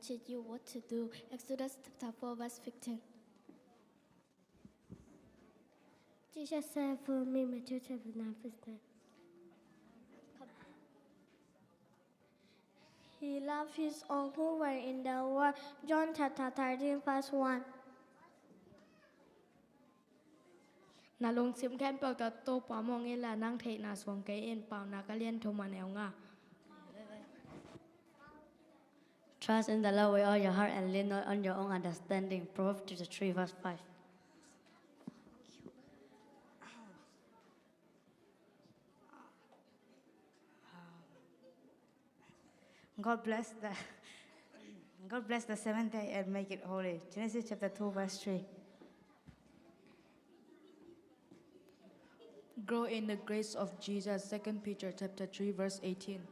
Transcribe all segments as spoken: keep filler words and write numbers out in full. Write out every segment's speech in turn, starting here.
teach you what to do. Exodus chapter four, verse fifteen. Jesus said, "Follow me," Matthew chapter nine, verse ten. He loved his own who were in the world. John chapter thirteen, verse one. Na lungsim khempeuh tawh Topa muang inla, nang theihna suang kei in. Paunak a lian thum, a neu nga. Trust in the Lord with all your heart and lean not on your own understanding. Proverbs chapter three, verse five. God bless the God bless the seventh day and make it holy. Genesis chapter two, verse three. Grow in the grace of Jesus. Second Peter chapter three, verse eighteen.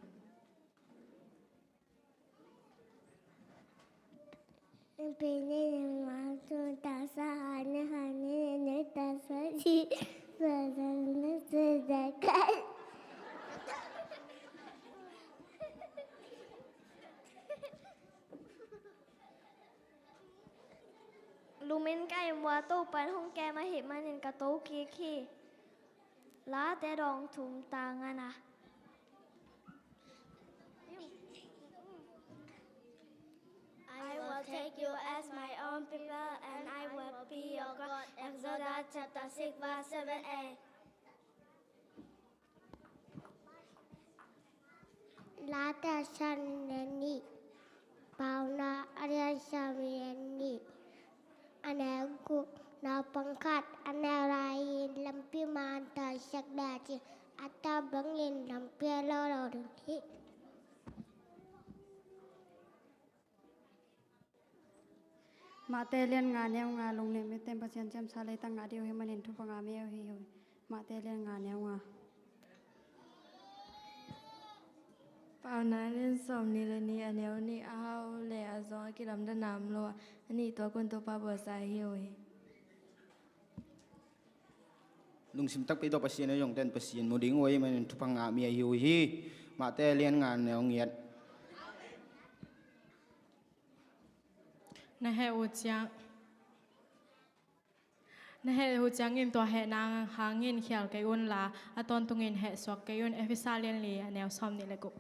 Lumin ka im ua, Topa'n hong kem ahih manin ka to kik hi. Late dawng thum, tang nga na. I will take you as my own people, and I will be your God. Exodus chapter six, verse seven, eight. Late a sawm le nih, Paunak a lian sawm le nih, a neu guk. Naupang khat a neu lai-in lampi man tawh sak lecin, a tawp bangin lampi a lo lo ding hi. Mate lian nga, neu nga. Lungnem mite in Pasian ciamsa, leitang ngah ding uh hih manin thupha ngah mi ahi uh hi. Mate lian nga, neu nga. Paunak a lian sawmnih le nih, a neu nih. A hau le a zawng a kilamdanna om lo a, a nih tuakun Topa bawlsa ahi uh hi. Lungsim takpi tawh Pasian a zongte'n Pasian mu ding uh ahih manin thupha ngah mi ahi uh hi. Mate lian nga, neu giat. Na heh uh ciang, na heh uh ciangin tua hehna hangin khial kei unla, a tawntungin heh suak kei un. Efesa lian li, a neu sawmnih le guk.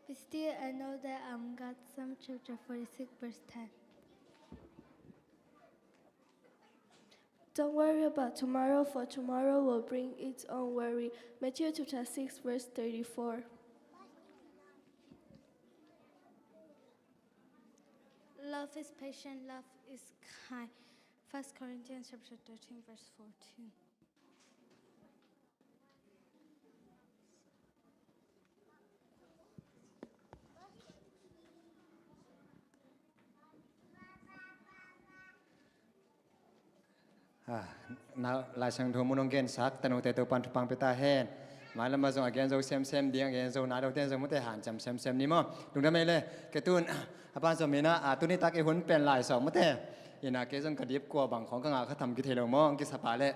Be still and know that I am God. Psalm chapter forty-six, verse ten. Don't worry about tomorrow, for tomorrow will bring its own worry. Matthew chapter six, verse thirty-four. Love is patient, love is kind. First Corinthians chapter thirteen, verse fourteen. Ah, na, Lai Siangtho mun hong gensak tanu te Topa'n thupha pia ta hen. Mailam ah zong a gen zo semsem ding, a gen zo nai lo ten zong mute hanciam semsem ni maw. Lungdam ei le, kei tun a pan zong mi na, a, tuni tak i hun pen lai sawk mute. Ina kei zong ka dip kua bang khawng ka ngah kha tham kithei lo maw, hong kisa pa le.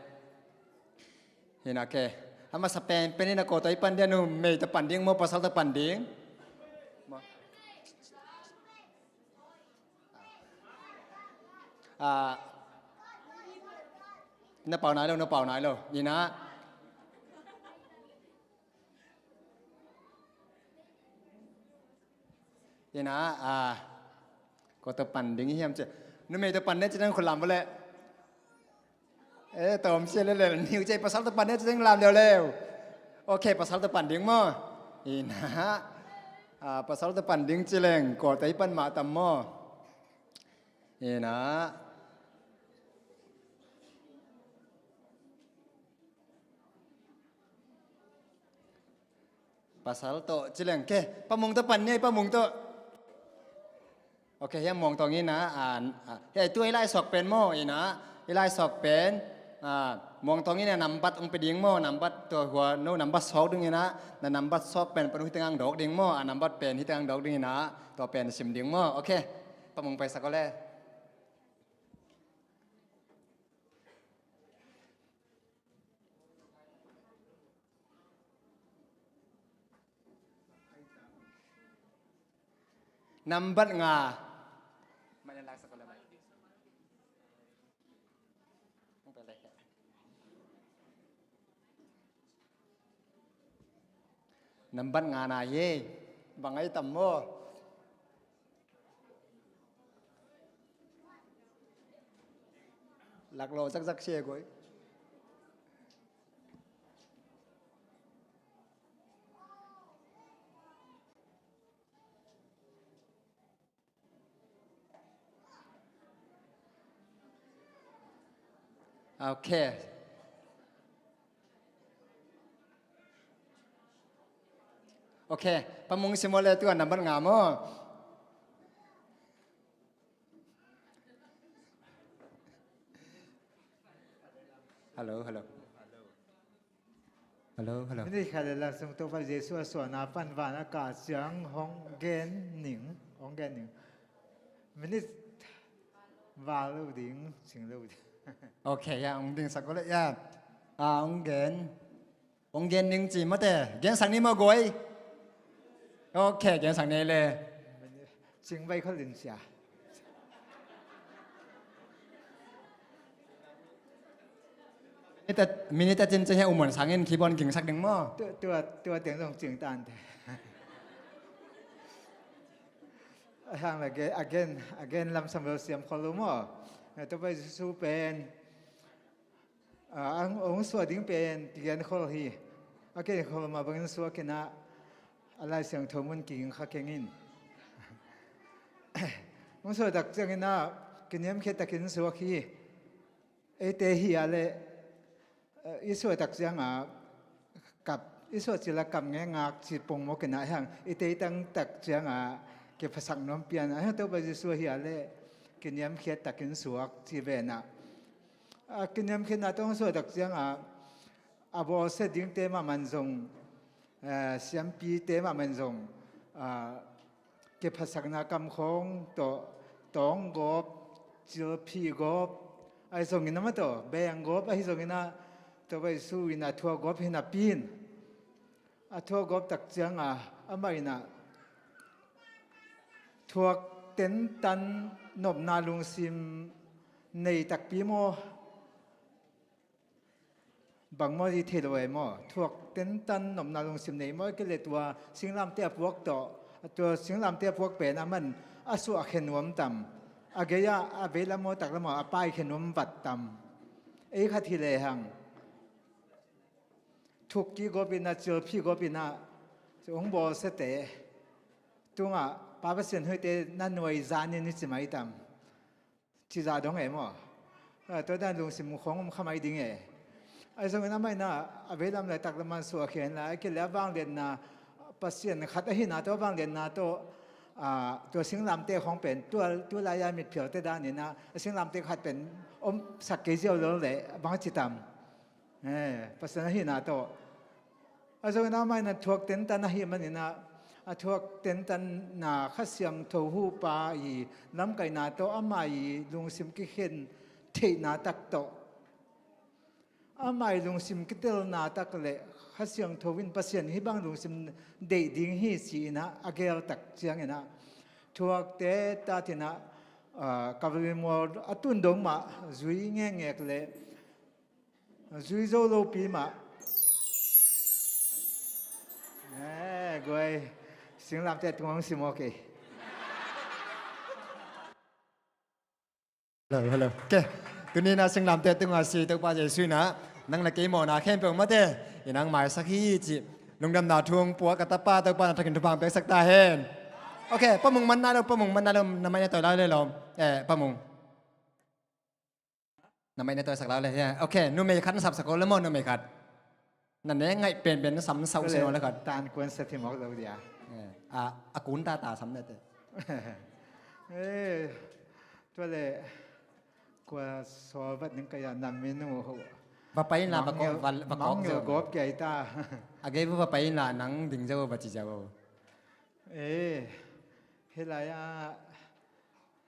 Ina kei a masa pen pen ina ko tawh i pan ding, numei tawh pan ding maw, pasal tawh pan ding? Ah, na pau nai lo, na pau nai lo. Ina. Ina, ah, ko tawh pan ding hiam ci. Numei tawh pan ding ci nang khut lam bo le. Eh, tawm sia le le, niu ci, pasal tawh pan ding ci nang lam leuleu. Ok, pasal tawh pan ding maw. Ina. Ah, pasal tawh pan ding ci leng, ko tawh i pan mah tam maw. Ina. Pasal tawh ci leng, ke, Pa Mung tawh pan ni, Pa Mung tawh. Ok, hiam Muang Tawng ina, ah, ah, hei, tu i lai suak pen maw, ina, i lai suak pen, ah, Muang Tawng ina nambat ong pe ding maw, nambat tua hua, no, nambat suak ding ina, na nambat suak pen, pen hih teng ang dawk ding maw, a nambat pen hih teng ang dawk ding ina, tua pen sim ding maw, ok, Pa Mung paisak o le. Nambat nga. Nambat nga na ye. Bang ai tam maw? Lak lo zakzak sia koi. Ok. Ok. Pamung simole tua nambat nga maw? Hello, hello. Hello, hello. Minit khat le lam sung Topa Jesu a suahna pan van a kah ciang hong gen ning, hong gen ning. Minit val lo ding, cing lo ding. Ok, ya, hong ding sak ko le, ya. Ah, hong gen. Hong gen ning ci mate. Gen sak ni maw guai. Ok, gen sak ni le. Cing vai khol din sia. Minute, minute a cin cin he uman sangin kibon ging sak ding maw? Tua, tua, tua teng zong cing tan te. Ahang la ge-, again, again lam sam lo siam khol lo maw? Tua pai su pen. Ah, ang, ang suah ding pen kigen khol hi. A kigen khol mah bangin suak kei na, a Lai Siangtho mun kiging kha keng in. Ang suah tak ciangin a, kiniamkhiat takin suak hi. Eite hi a le, eh, i suah tak ciang a, kap, i suah cil a kap ngengak ci pongmawk kei na hiang, i teitang tak ciang a, kiphasak nuam pian a, hiang Topa Jesu hi a le, kiniamkhiat takin suak ci ve na. A kiniamkhiatna tawh hong suah tak ciang a, a bawlsia dingte mahmah in zong, eh, siampite mahmah in zong, ah, kiphasakna kamkhawng tawh, tawng gawp, cilphi gawp, ahi zongin amah tawh, beng gawp ahi zongin a, Topa Jesu in a thuak gawp hi napi in, a thuak gawp tak ciang a, amah in a, thuak tentan nopna lungsim nei takpi maw? Bang maw i thei lo e maw? Thuak tentan nopna lungsim nei maw? Kei le tua singlamte a puak tawh, tua singlamte a puak pen a man a suah khe nuam tam? A gei a, a vei lam maw, tak lam maw, a pai khe nuam vat tam? Ei khat hi lehang. Thuk ki gawp in a, cilphi gawp in a, hong bawlsiate tungah, Pa Pasian hoihte na nuai zan in i ci mai tam? Cizah dong e maw? Ah, tua dan lungsim khawng om kha mai ding e. Ahi zongin amah in a, a vei lam le tak lam a suah khen la, a kei le a vangliatna, Pasian khat ahihna tawh, vangliatna tawh, ah, tua singlamte khawng pen, tua, tu lai-a mitphialte dan in a, a singlamte khat pen om sak kei ziau lo le, bang ci tam? Eh, Pasian ahihna tawh. Ahi zongin amah in a thuak tentan ahih manin a, a thuak tentanna Kha Siangtho huhpa i lamkaihna tawh, amah i lungsim kikhen theihna tak tawh, amah i lungsim kitelna tak le Kha Siangtho in Pasian hih bang lungsim deih ding hi ci-in a, a geel tak ciangin a, thuakte tatin a, ah, Kalvari mual a tun dong mah zui ngekngek le, zui zo lopi mah. Eh, guai. Singlamte tung hong sim aw kei. Hello, hello. Ok. Tuni in a singlamte tungah si Topa Jesu in a, nang le kei mawhna khempeuh mate, i nang maisak hi ci. Lungdamna thu hong puak a tapa Topa in a thakin thupha hong peksak ta hen. Ok, Pa Mung man nai lo, Pa Mung man nai lo, na mai na tawi lai le lo. Eh, Pa Mung. Na mai na tawi sak lau le, ya. Ok, numei khat na sap sak ko le maw, numei khat. Na ne ngaih penpen na sam sau si no le khat. Tan kuan sa thim awk lo dia. Eh, a, a kun ta ta sam na te. Eh, tua le, kua sawl vat ning ka ya nam mi nu ho. Va pai na va kawk, va, va kawk zo. Mangngil gawp kia i ta. A gei va pai na nang ding zo va ci zo. Eh, hi lai a,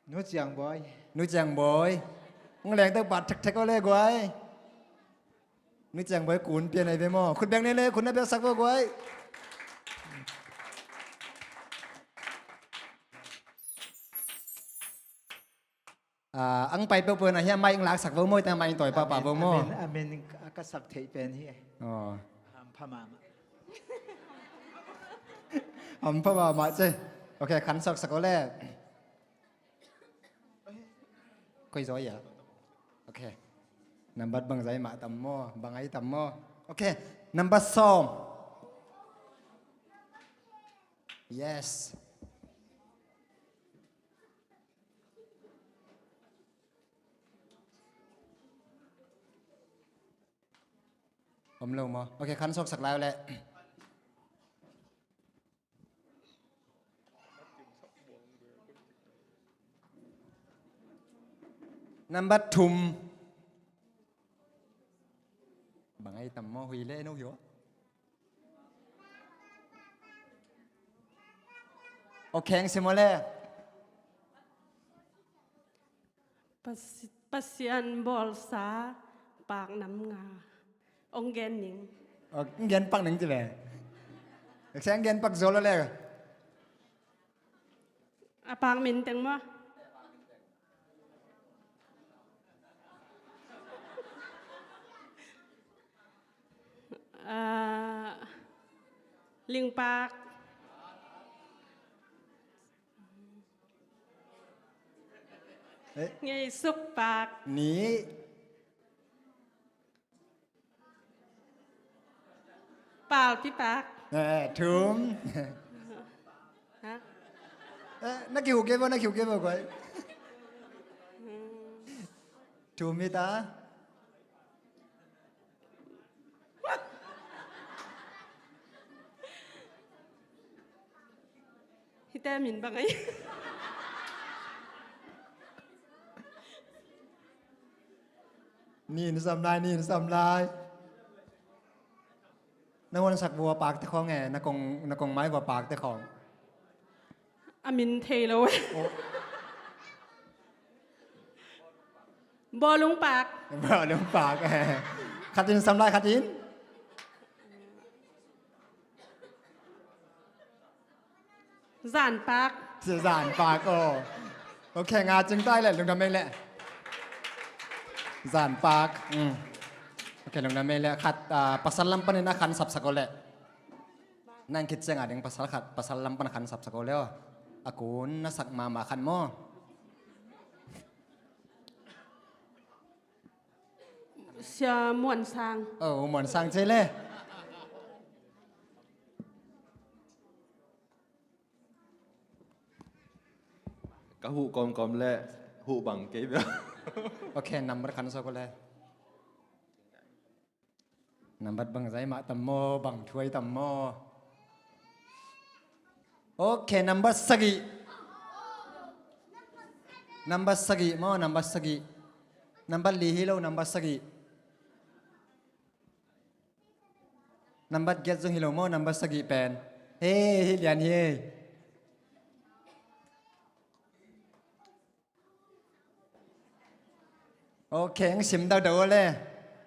Nu Ciang Bawi. Nu Ciang Bawi. Hong leng teuh pat thekthek aw le guai. Nu Ciang Bawi kun pian ai ve maw. Khut beng ni le, khut na beng sak vo guai. Ah, ang pai peuhpeuh na hiah mic laksak vo maw, tua mic tawi pahpah vo maw. Amen, amen. Ka sak theih pen hi. Oh. Hampha mahmah. Hampha mahmah ce. Ok, khan sawksak o le. Koi zaw ia. Ok. Nambat bang zai mah tam maw, bang ai tam maw. Ok. Nambat sawm. Yes. Om lo maw? Ok, khan sawksak lai o le. Nambat thum. Bang ai tam maw, hui le no hi o. Ok, ang sim o le. Pasi-, Pasian bawlsa pak nam nga. Ong gen ning. Ong gen pak ning ci ve. Ek se ang gen pak zo lo le. A pak min teng maw. Ah, lingpak. Eh. Ngeisuk pak. Ni. Palpi pak. Eh, thum. Ha? Eh, na kiu ke bo, na kiu ke bo koi. Hmm. Thum hi ta. Hite min bang ai. Nin sam lai, nin sam lai. Na huan sak vua pakte khawng e, na kong, na kong mai vua pakte khawng. A min thei lo. Oh. Bawlung pak. Bawlung pak. Khatin sam lai khatin. Zan pak. Zan pak, oh. Ok, nga cing tai le, lungdam mei le. Zan pak. Mm. Ok, lungdam mei le. Khat, ah, pasal lam panin a khan sapsak o le. Nang khit ciang a ding pasal khat, pasal lam pan khan sapsak o le aw. A kun na sak mama khan maw. Sia Muan Sang. Oh, Muan Sang ce le. Ka huh kawmkawm le huh bang kei bia. Ok, number khan sak o le. Nambat bang zai mah tam maw, bang thuai tam maw. Ok, nambat sagih. Nambat sagih maw, nambat sagih. Nambat li hi lo, nambat sagih. Nambat giat zong hi lo maw, nambat sagih pen. Hei, hi lian hi. Ok, ang sim dau dau le.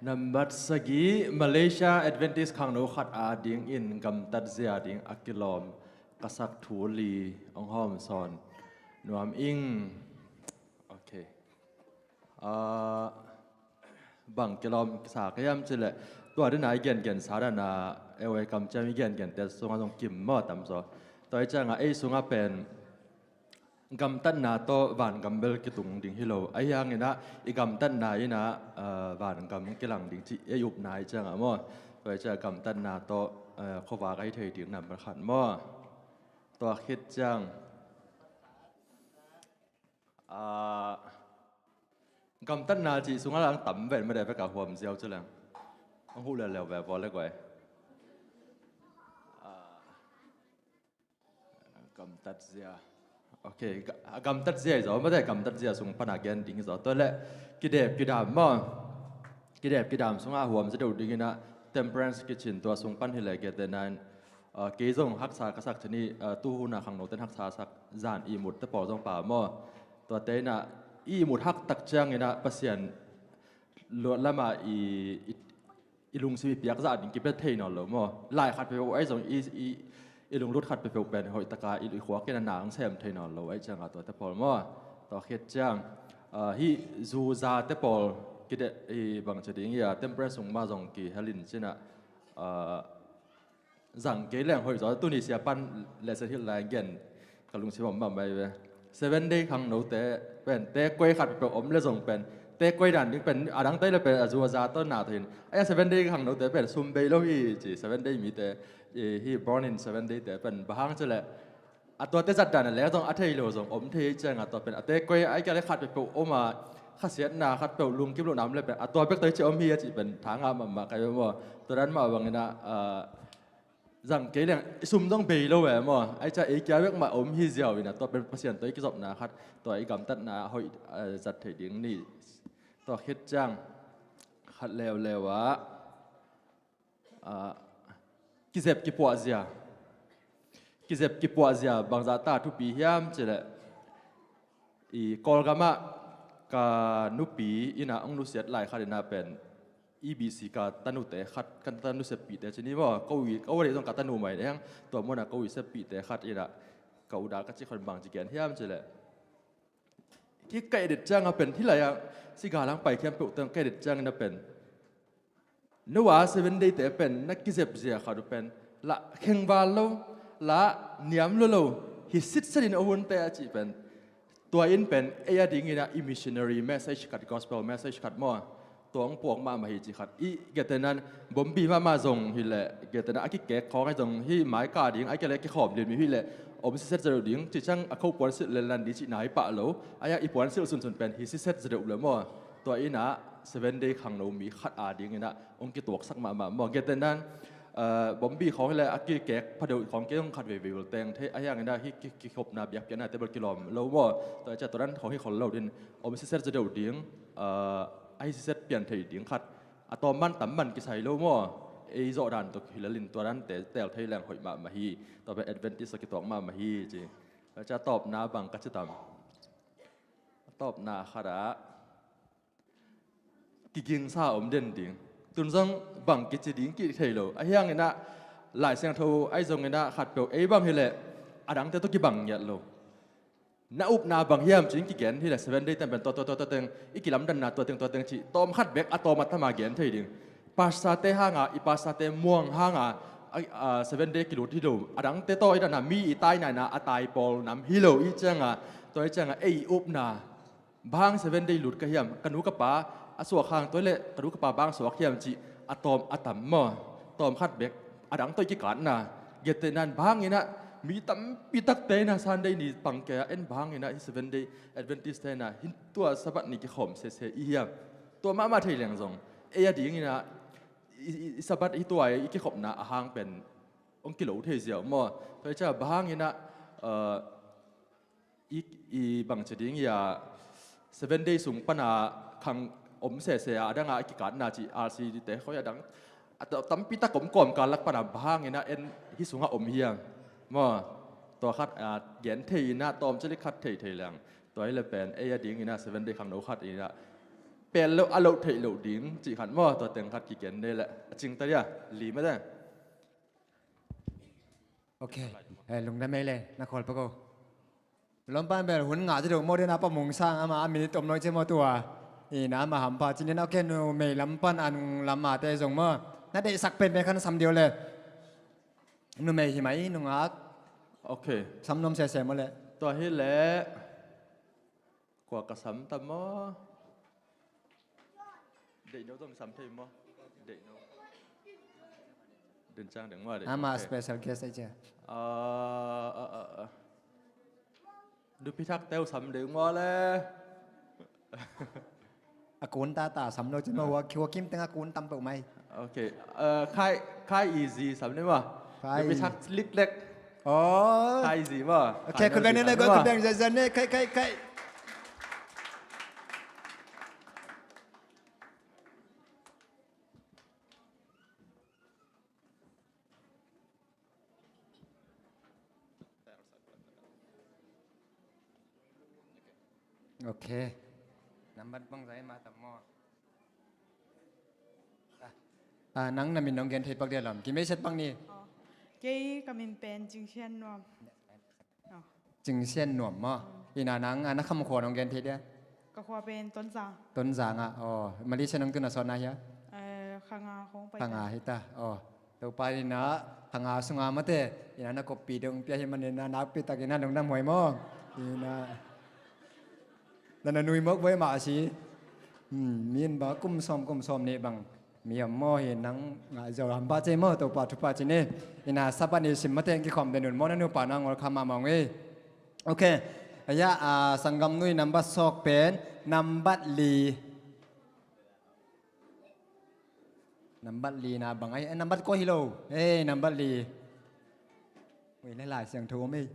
Nambat sagih, Malaysia Adventist khangno khat a dingin gamtat zia ding a kilawm ka sak thu li ong hawm sawn nuam ing. Ok. Ah, bang kilawm sa ka hiam cileh. Tua dina i gengen sa dana, ewe kamciam i gengen te sunga zong kim maw tam zaw. Tua i cianga ei sunga pen gamtatna tawh vangam bel kitung ding hi lo. Ahi hangina i gamtatna ina, ah, vangam kilang ding ci ei upna i cianga maw. Tua i cianga gamtatna tawh, eh, khuavak ahi thei ding nambat khat maw. Tua khit ciang, ah, gamtatna cih sungah lang tam ven mede veka huam ziau cu leng. Ang huh leuleu ve vua le guai. Ah, gamtat zia. Ok, ga-, gamtat zia i zaw, mede gamtat zia sung pana gen ding i zaw. Tua le kidep kidam maw. Kidep kidam sungah huam zia deuh dingina Temperance Kitchen tua sung pan hi le gete nain. Ah, kei zong haksa ka sak cini, ah, tuhuna khangnoten haksa sak zan ihmut te pawl zong pa maw. Tuate ina ihmut haktak ciangina Pasian luat lama i, i, i lungsim i piak zah ding kipia thei nawn lo maw. Lai khat peuh ahi zong i, i, i lunglut khat peuh pen hoih taka i, i khuak ina nang sem thei nawn lo ahi cianga tuate pawl maw. Tua khit ciang, Ah, hih zu za te pawl kideh, i bang ci ding hi a, temperance sung mah zong kihel in cin ah, ah, zang kei leng hoih zaw. Tuni sia pan lesson hilh lai gen ka lungsim om mahmah hi ve. Seven Day khangnote pen te koi khat peuh om le zong pen te koi dan ding pen a dangte le pen a zu a za tawh na tawh hin. Aia Seven Day khangnote pen sum bei lo hi ci, Seven Day mite, i, hi born in Seven Day te pen bang hang ci leh a tuate zat dan a leh zong a thei lo zong om thei hi ciangah tua pen a te koi ai kia le khat peuh peuh om a, khasiatna khat peuh lungkim lo nam le pen a tua bek tawh hi ci om hi a cih pen tha ngah mahmah kai ve maw. Tua dan mah bangin ah, ah, zang kei leng i sum zong bei lo ve maw. Ai cia ei kia bek mah om hi ziau in ah tua pen Pasian tawh i kizopna khat, tua i gamtatna hoih, ah, zat theih ding ni. Tua khit ciang khat leuleu ah, ah, kizep kipuahzia. Kizep kipuahzia bangzah ta thupi hiam ci leh, i Kawlgam ah ka nupi in ah hong nusiat lai khat in ah pen E B C ka tanute khat, ka tanu seppihte ci ni maw, ko i, ko a deih zong ka tanu mai deng, tua mun ah ko i seppihte khat in ah ka u Da ka ci khon bang ci gen hiam ci leh, hih ka edit ciangah pen hih lai-ah sigal hang pai khiam peuh teng ka edit ciangin ah pen no a Seven Day te pen na kizepzia khat uh pen lah khengval lo, lah niam lo lo hi sitset in a hunte a cih pen, tua in pen ei a dingin ah i missionary message khat, gospel message khat maw, tua hong puak mahmah hi ci khat. I getenan bombi mahmah zong hileh getenan a kikek khawng ai zong hi mai ka ding ai kia le kikhawm din mi hileh om siset zaw deuh ding ci ciang a kho puan silh le lan di cihna hi pah lo. Ai a i puan silh sunsun pen hi siset zaw deuh le maw. Tua in ah Seven Day khangno mi khat a dingin ah hong kituaksak mahmah maw. Getenan, eh, bombi khawng hileh a kikek phadeuh khawng kei hong khat veivei ul teng thei a hiangin ah hi ki, kikhopna biakpiakna table kilawm lo maw. Tua i cia tua dan khawng hi khol lo din om siset zaw deuh ding, eh, a hi siset pian thei ding khat. A tawm man tam man kisai lo maw. Ei zawh dan tuk hi lel in tua dante tel thei leng hoih mahmah hi. Tua pen Adventist a kituak mahmah hi ci. Tua cia tawpna bang ka ci tam. A tawpna khat ah kigingsa om den ding. Tun zong bang kici ding kithei lo. A hiangin ah Lai Siangtho ai zongin ah khat peuh ei bang hileh a dangte tawh kibang ngiat lo. Na upna bang hiam cin kigen hileh Seven Day ten pen tua tua tua tua teng i kilamdanna tua teng tua teng cih tawm khat bek a tawm a tama gen thei ding. Pastor te hanga, i pastor te muang hanga, a, a, Seven Day kilut hi lo. A dangte tawh i dana mi i tainaina a tai pawl nam hi lo i cianga, tua i cianga ei upna bang Seven Day lut ka hiam, ka nu ka pa a suak hang tua le ka nu ka pa bang suak hiam cih a tawm a tam maw? Tawm khat bek a dang tawh i kikatna. Giatte nan bang inah mi tampi takte inah Sunday ni pang kei a en bang inah hi Seven Day Adventist te inah hi tua Sabbath ni kikhawm sese i hiam? Tua mahmah thei leng zong ei a ding inah i, i, i Sabbath hi tua i kikhopna a hang pen hong kilo thei ziau maw? Tua i cia bang inah, uh, i, i bang ci ding ia Seven Day sung pana khang om sese a, a danga a kikatna ci R C D te khoi a dang a ta-, tampi tak om kawmkal lak pana bang inah en hi sunga om hiam maw? Tua khat a gen thei inah tawm cili khat thei thei leng tua i le pen ei a ding inah Seven Day khangno khat inah pel lo a lo theih lo ding cih khat maw? Tua teng khat kigen de le a cing ta dia li mah de. Ok. Eh, lungdam ei le na khawl pa ko. Lawmpan bel hun ngah ci deuh maw, dena pa mung sang ama a minute om noi ci maw tua. Ina ama hampha cinin, ok, numei lam pan a nung lam a te zong maw. Na deihsak penpen khan sam deuh le. Numei hi mai nungak. Ok. Sam nuam sese maw le. Tua hi le. Kua ka sam tam maw? Deihno zong sam thei maw? Deihno. Den cang deng maw, deihno. Ama special guest ai cia. Ah, ah, ah, ah. Nupi thak teu sam deng maw le? A kun ta ta sam lo cin maw, hua, hua kim teng a kun tam peuh mai. Ok. Eh, khai, khai easy sam ni maw? Khai. Nupi thak lik lek. Oh. Khai easy maw? Ok, khai khut beng ni le, khut beng zan zan ni, khai, khai, khai. Ok. Nambat bang zai ma tam maw? Ah, ah, nang na min nong gen thei pak dia lam. Kimei set pak ni. Oh. Kei ka min pen Cing Sian Nuam. Oh. Cing Sian Nuam maw? Ina nang, ah, na kham khua nong gen thei dia. Ka khua pen Tonzang. Tonzang ah. Aw, Malaysia nang tu na sawt na hia? Eh, kha nga khong pai. Kha nga ta. Hita. Aw, Topa in ah kha nga sunga mate in ah na koppi dong pia hi manin ah nakpi takin ah lungdam huai maw. In ah na na nui mawk buai mah a si. Hmm, min ba kum sawm kum sawm nih bang. Mi om maw hi nang ngah zo hampa cei maw Topa thupha ci ni. In ah Sabbath ni sim mate kikhawm den un maw na nupa na ngol kha mahmah ung ei. Ok. Aya, ah, sanggam nui nambat sawk pen nambat li. Nambat li na bang ai, eh, nambat kua hi lo. Eh, nambat li. Ui, le Lai Siangtho om ei.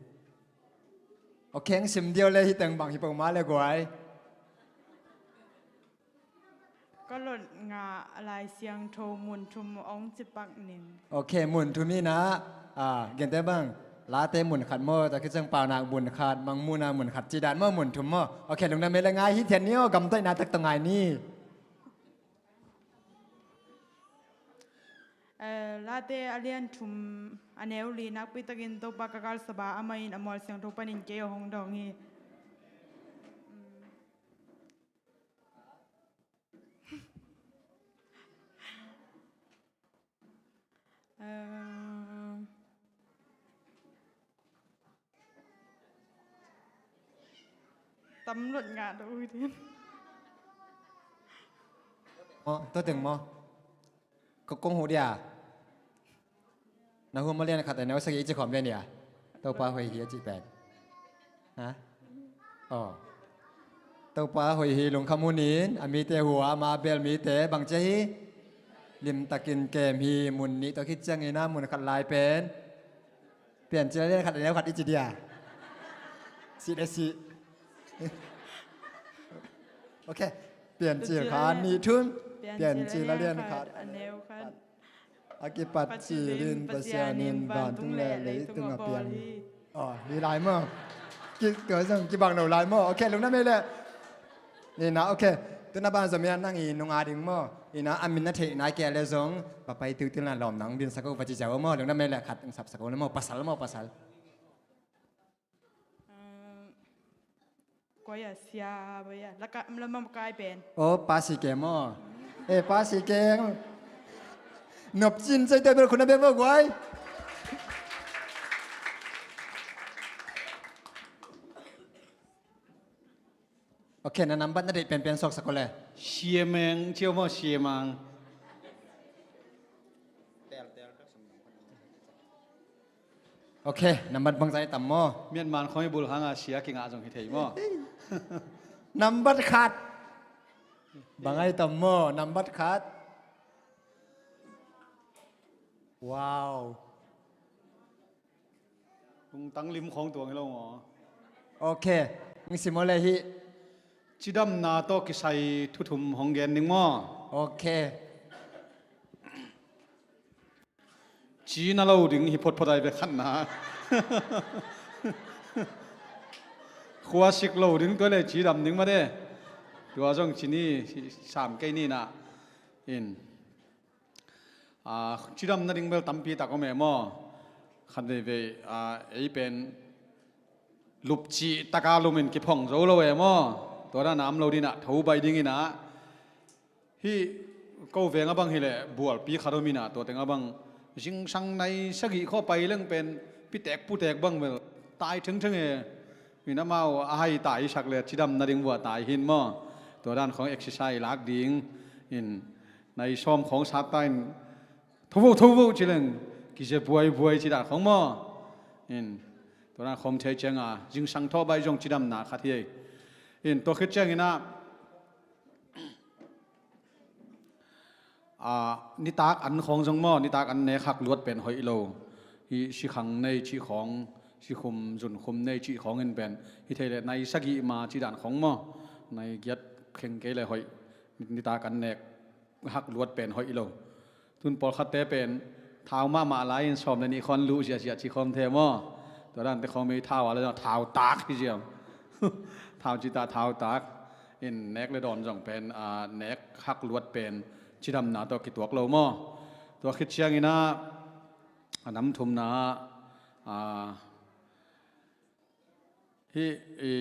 Ok, ang sim diau le hi teng bang hi pau ma le guai. Ka lot ngah Lai Siangtho mun thum ong ci pak ning. Ok, mun thum hi na. Ah, gente bang. Late mun khat maw, ta kicang pau nak mun khat, mang mun a mun khat ci dan maw mun thum maw. Ok, lungdam ei le ngai hi thian ni aw, gamtaih na tak tawh ngai ni. Eh, Late a lian thum a neu li nakpi takin Topa ka galsaba amah in a mual siangtho panin kei a hong dawng hi. Eh, tam lot ngah do ui din. Maw, tua teng maw. Ko kong hu dia. Na hu ma lian khat a neu sagih ci khawm lian dia. Topa hoih hi a ci pen. Ha? Aw. Topa hoih hi lungkham hunin a mite hu a ma bel mite bang cia hi. Limtakin kem hi mun nih tawh khit ciangin a mun khat lai pen. Piancil a lian khat a neu khat i ci dia. Sih le sih. Ok. Piancil kha nih thum. Piancil a lian khat a neu khat. A kipat cilin Pasian in vantung le leitung a piang hi. Aw, hi lai maw. Ki, tua zong kibang lo lai maw. Ok, lungdam ei le. Ni na, ok. Tuna ban zom ia nang i nunga ding maw. Ina a min na theih nai kei le zong. Papai tiutil na lawm nang din sako paci zau maw. Lungdam ei le khat ing sap sako le maw. Pasal maw, pasal. Koi a sia bai a. Laka, lama makai pen. Oh, pasi ke maw. Eh, pasi ke. Nop cin cai te bel khuna bek maw guai. Ok, na nambat na deih penpen sawksak ko le. Siameng, ciau maw siamang. Ok, nambat bangzah i tam maw? Myanmar khawng i bul hanga sia kingah zong hi thei maw? Nambat khat. Bang ai tam maw? Nambat khat. Wow. Lungtang lim khawng tuang hi lo maw? Ok. Hong sim aw le hih. Cidamna tawh kisai thu thum hong gen ning maw? Ok. Ci na lo ding hi photphot ai ve khatna. Khua sik lo ding tua le cidam ding mah de. Tua zong ci ni sam kei ni na. In. Ah, cidam nading bel tampi tak om e maw? Khat veivei, ah, ei pen lupcih taka lumin kiphong zo lo e maw? Tua dan a om lo dinah tho bai dinginah hih ko veng a bang hileh bualpi khat om inah tua teng a bang zingsang nai sagih khawh pai leng pen pitek putek bang bel tai thengtheng e. Min amau a hai tai sak le cidam nading vua tai hin maw? Tua dan khawng exercise lak ding in. Nai sawm khawng sat ta in tho vo, tho vo ci leng kizia buaibuai ci dan khawng maw? In tua dan khawng thei cianga zingsang thawh baih zong cidamna khat hi ei. In tua khit cianginah, ah, nitak an khawng zong maw, nitak an nek hak luat pen hoih lo. Hih sikhang nei cih khawng, sikhum zunkhum nei cih khawng in pen hi thei le nai sagih ma ci dan khawng maw? Nai giat kheng kei le hoih. Nitak an nek hak luat pen hoih lo. Tun pawlkhatte pen thau mahmah lai-in sawm le nih khawng luh ziahziah ci khawm the maw? Tua dante khawng mi thau a le thau tak hi ziam. Thau cita thau tak. In nek le dawn zong pen, ah, nek hak luat pen cidamna tawh kituak lo maw? Tua khit cianginah a nam thumna ah, hih, i,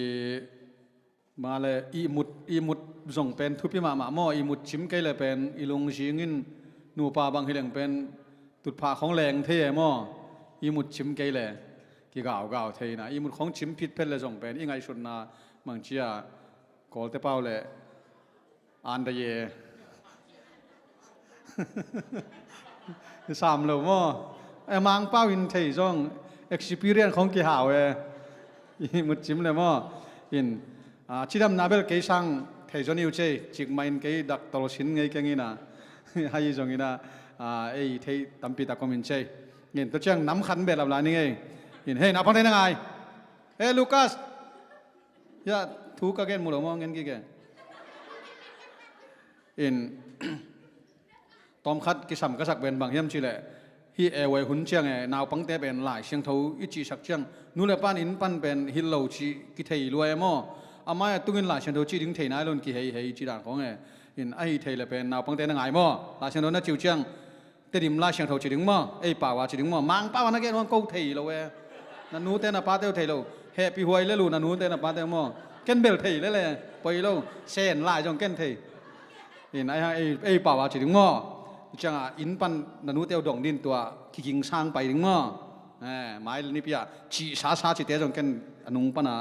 Mah le ihmut, ihmut zong pen thupi mahmah maw? Ihmut cim kei le pen i lungzing in nupa bang hi leng pen tutphah khong leng thei e maw? Ihmut cim kei le kigaugau thei na. Ihmut khong cim phit phet le zong pen i ngaihsutna mangcia Kawlte pau le anda ye. Sam lo maw? E, Mangpau in thei zong experience khong kihau e. Ihmut cim le maw? In, a, cidamna bel kei sang thei zaw niu cei, cikmah in kei dak tol sin ngei keng ina. Hai zong ina, a, ei thei tampi tak om in cei. Ngin tua ciang nam khan bel ap lai ni ngei. In, hei, naupangte na ngai. Hei, Lucas. Ya, thu ka gen mu lo maw, ngen kike. In, tawmkhat kisam ka sak pen bang hiam cih leh, hih e wai hun ciang e, naupangte pen Lai Siangtho i cihsak ciang, nu le pan inn pan pen hilh lo cih kithei lua e maw? A mai a tungin Lai Siangtho cih ding thei nai lo in kihei hei cih dan khong e. In, ahi thei le pen naupangte na ngai maw? Lai Siangtho na cih uh ciang, Tedim Lai Siangtho ci ding maw? Ei pau a ci ding maw? Mangpau a na gen uh hong ko thei lo e. Na nute na pate uh thei lo. Hehpih huai le lu na nute na pate uh maw? Ken bel thei lele. Poi lo. Sen lai zong ken thei. In, ai hang ei, ei pau a ci ding maw? Ciang a inn pan na nute uh dong din tua kiging sang pai ding maw? E, mai le nipi a cihsa sa cite zong ken a nung pan a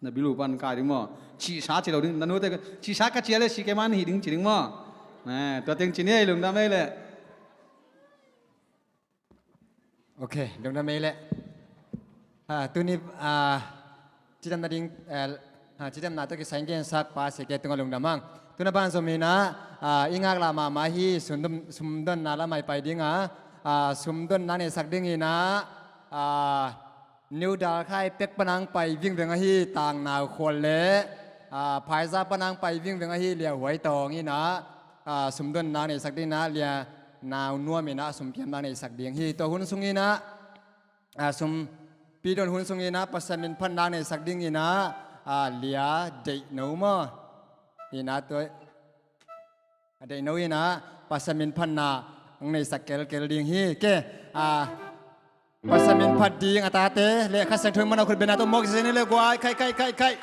na bilu pan kai ding maw? Cihsa ci lo ding, na nute cihsa ka cia le si kei man hi ding ci ding maw? E, tua teng ci ni ei, lungdam ei le. Ok, lungdam ei le. Ha, tuni, a, cidamna ding, e, ha, cidamna tawh kisai in gensak pa si kei tungah lungdam hang. Tuna ban zom ina, a, i ngaklah mahmah hi, sumdon, sumdonna lamah i pai ding a, a, sumdonna neisak ding ina, a, New Dalkhai pek panang pai vingveng ahi Tangnau khual le, a, Phaiza panang pai vingveng ahi Liahuai tawng ina, a, sumdonna neisak ding ina Lia Nau Nuam ina a sumpiamna neisak ding hi. Tua hun sung ina, a, sumpi don hun sung ina Pasian min phatna neisak ding ina, a, Lia Deihno maw? Ina tua A deihno ina Pasian min phatna ang neisak kelkel ding hi. Ke, a, Pasian min phat ding a tate le Kha Siangtho in man a khut bena tawh mawk zizeni le guai, khai, khai, khai, khai.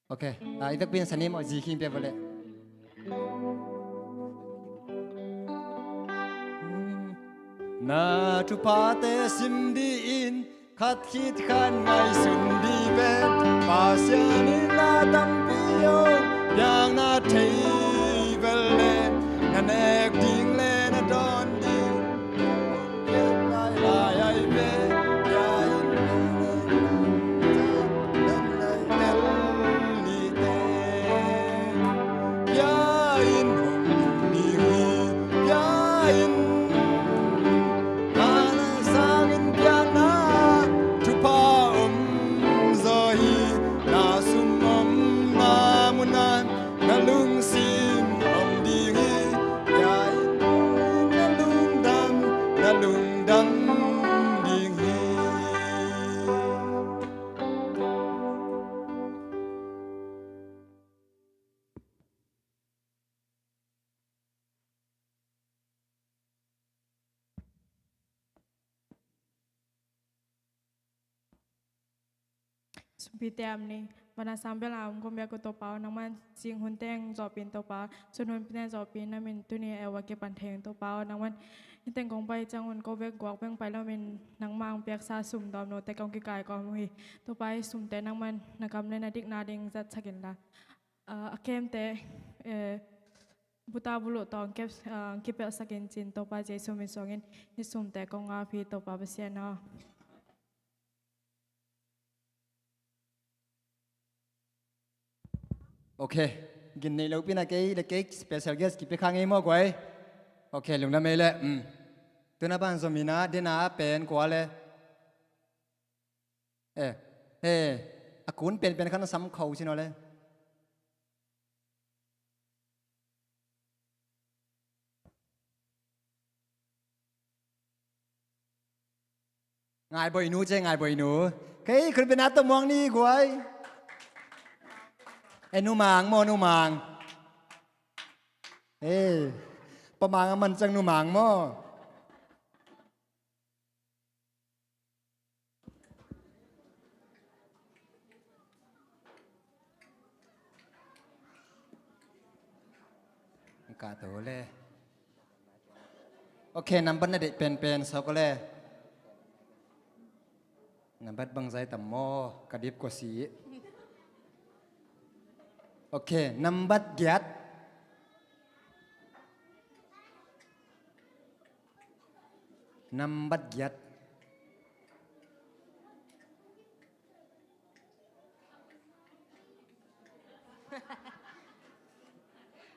Ok, a, i vekpi in sanim aw, zi khing pia vawleh. Na thuphate sim dih in, khat khit khat ngaihsun dih ven. Pasian in na tampi hong piakna thei vel le, na nek ding le na dawn ding piak lai lai ai ve. Bia in tel ni te. Bia in hong ding hi, bia in na na sangin piakna thupha om zaw hi. Na sum omna munah na lungsim om ding hi. Bia in na lungdam, na lungdam ding hi. Sumpite a om ni, van a sang bel a om gum bek uh Topa aw, nangman zing hun teng zawhpih in Topa, sun hun teng zawhpih in, na min tuni a ua kipan thei in Topa aw, nangman hih teng kong pai ciangun ko bek guak bek pai loin nangmah hong piaksa sum dawm note kong kikaih kawm uh hi. Topa, hih sumte nangman na gam le na dikna ding zatsak inla, a, a kemte, eh, buta buluh tawh kep, ah, kipelhsak in ci-in Topa Jesu min suangin hih sumte kong ap hi Topa Pasian aw. Ok. Gin neih lo pi-in a kei le kei special guest kipia kha ngei maw guai? Ok, lungdam ei le. Mm. Tuna banzom in a, dena pen kua le? Eh, eh, a kun penpen khan a sam kho sin aw le. Ngai boinu ce, ngai boinu. Kei khun pena to muang ni guai. Eh, numang maw, numang. Eh, pamang a man cang numang maw. Ka to le. Ok, nambat na deih penpen sa ko le. Nambat bangzai tam maw, ka dip ko si. Ok, nambat giat. Nambat giat.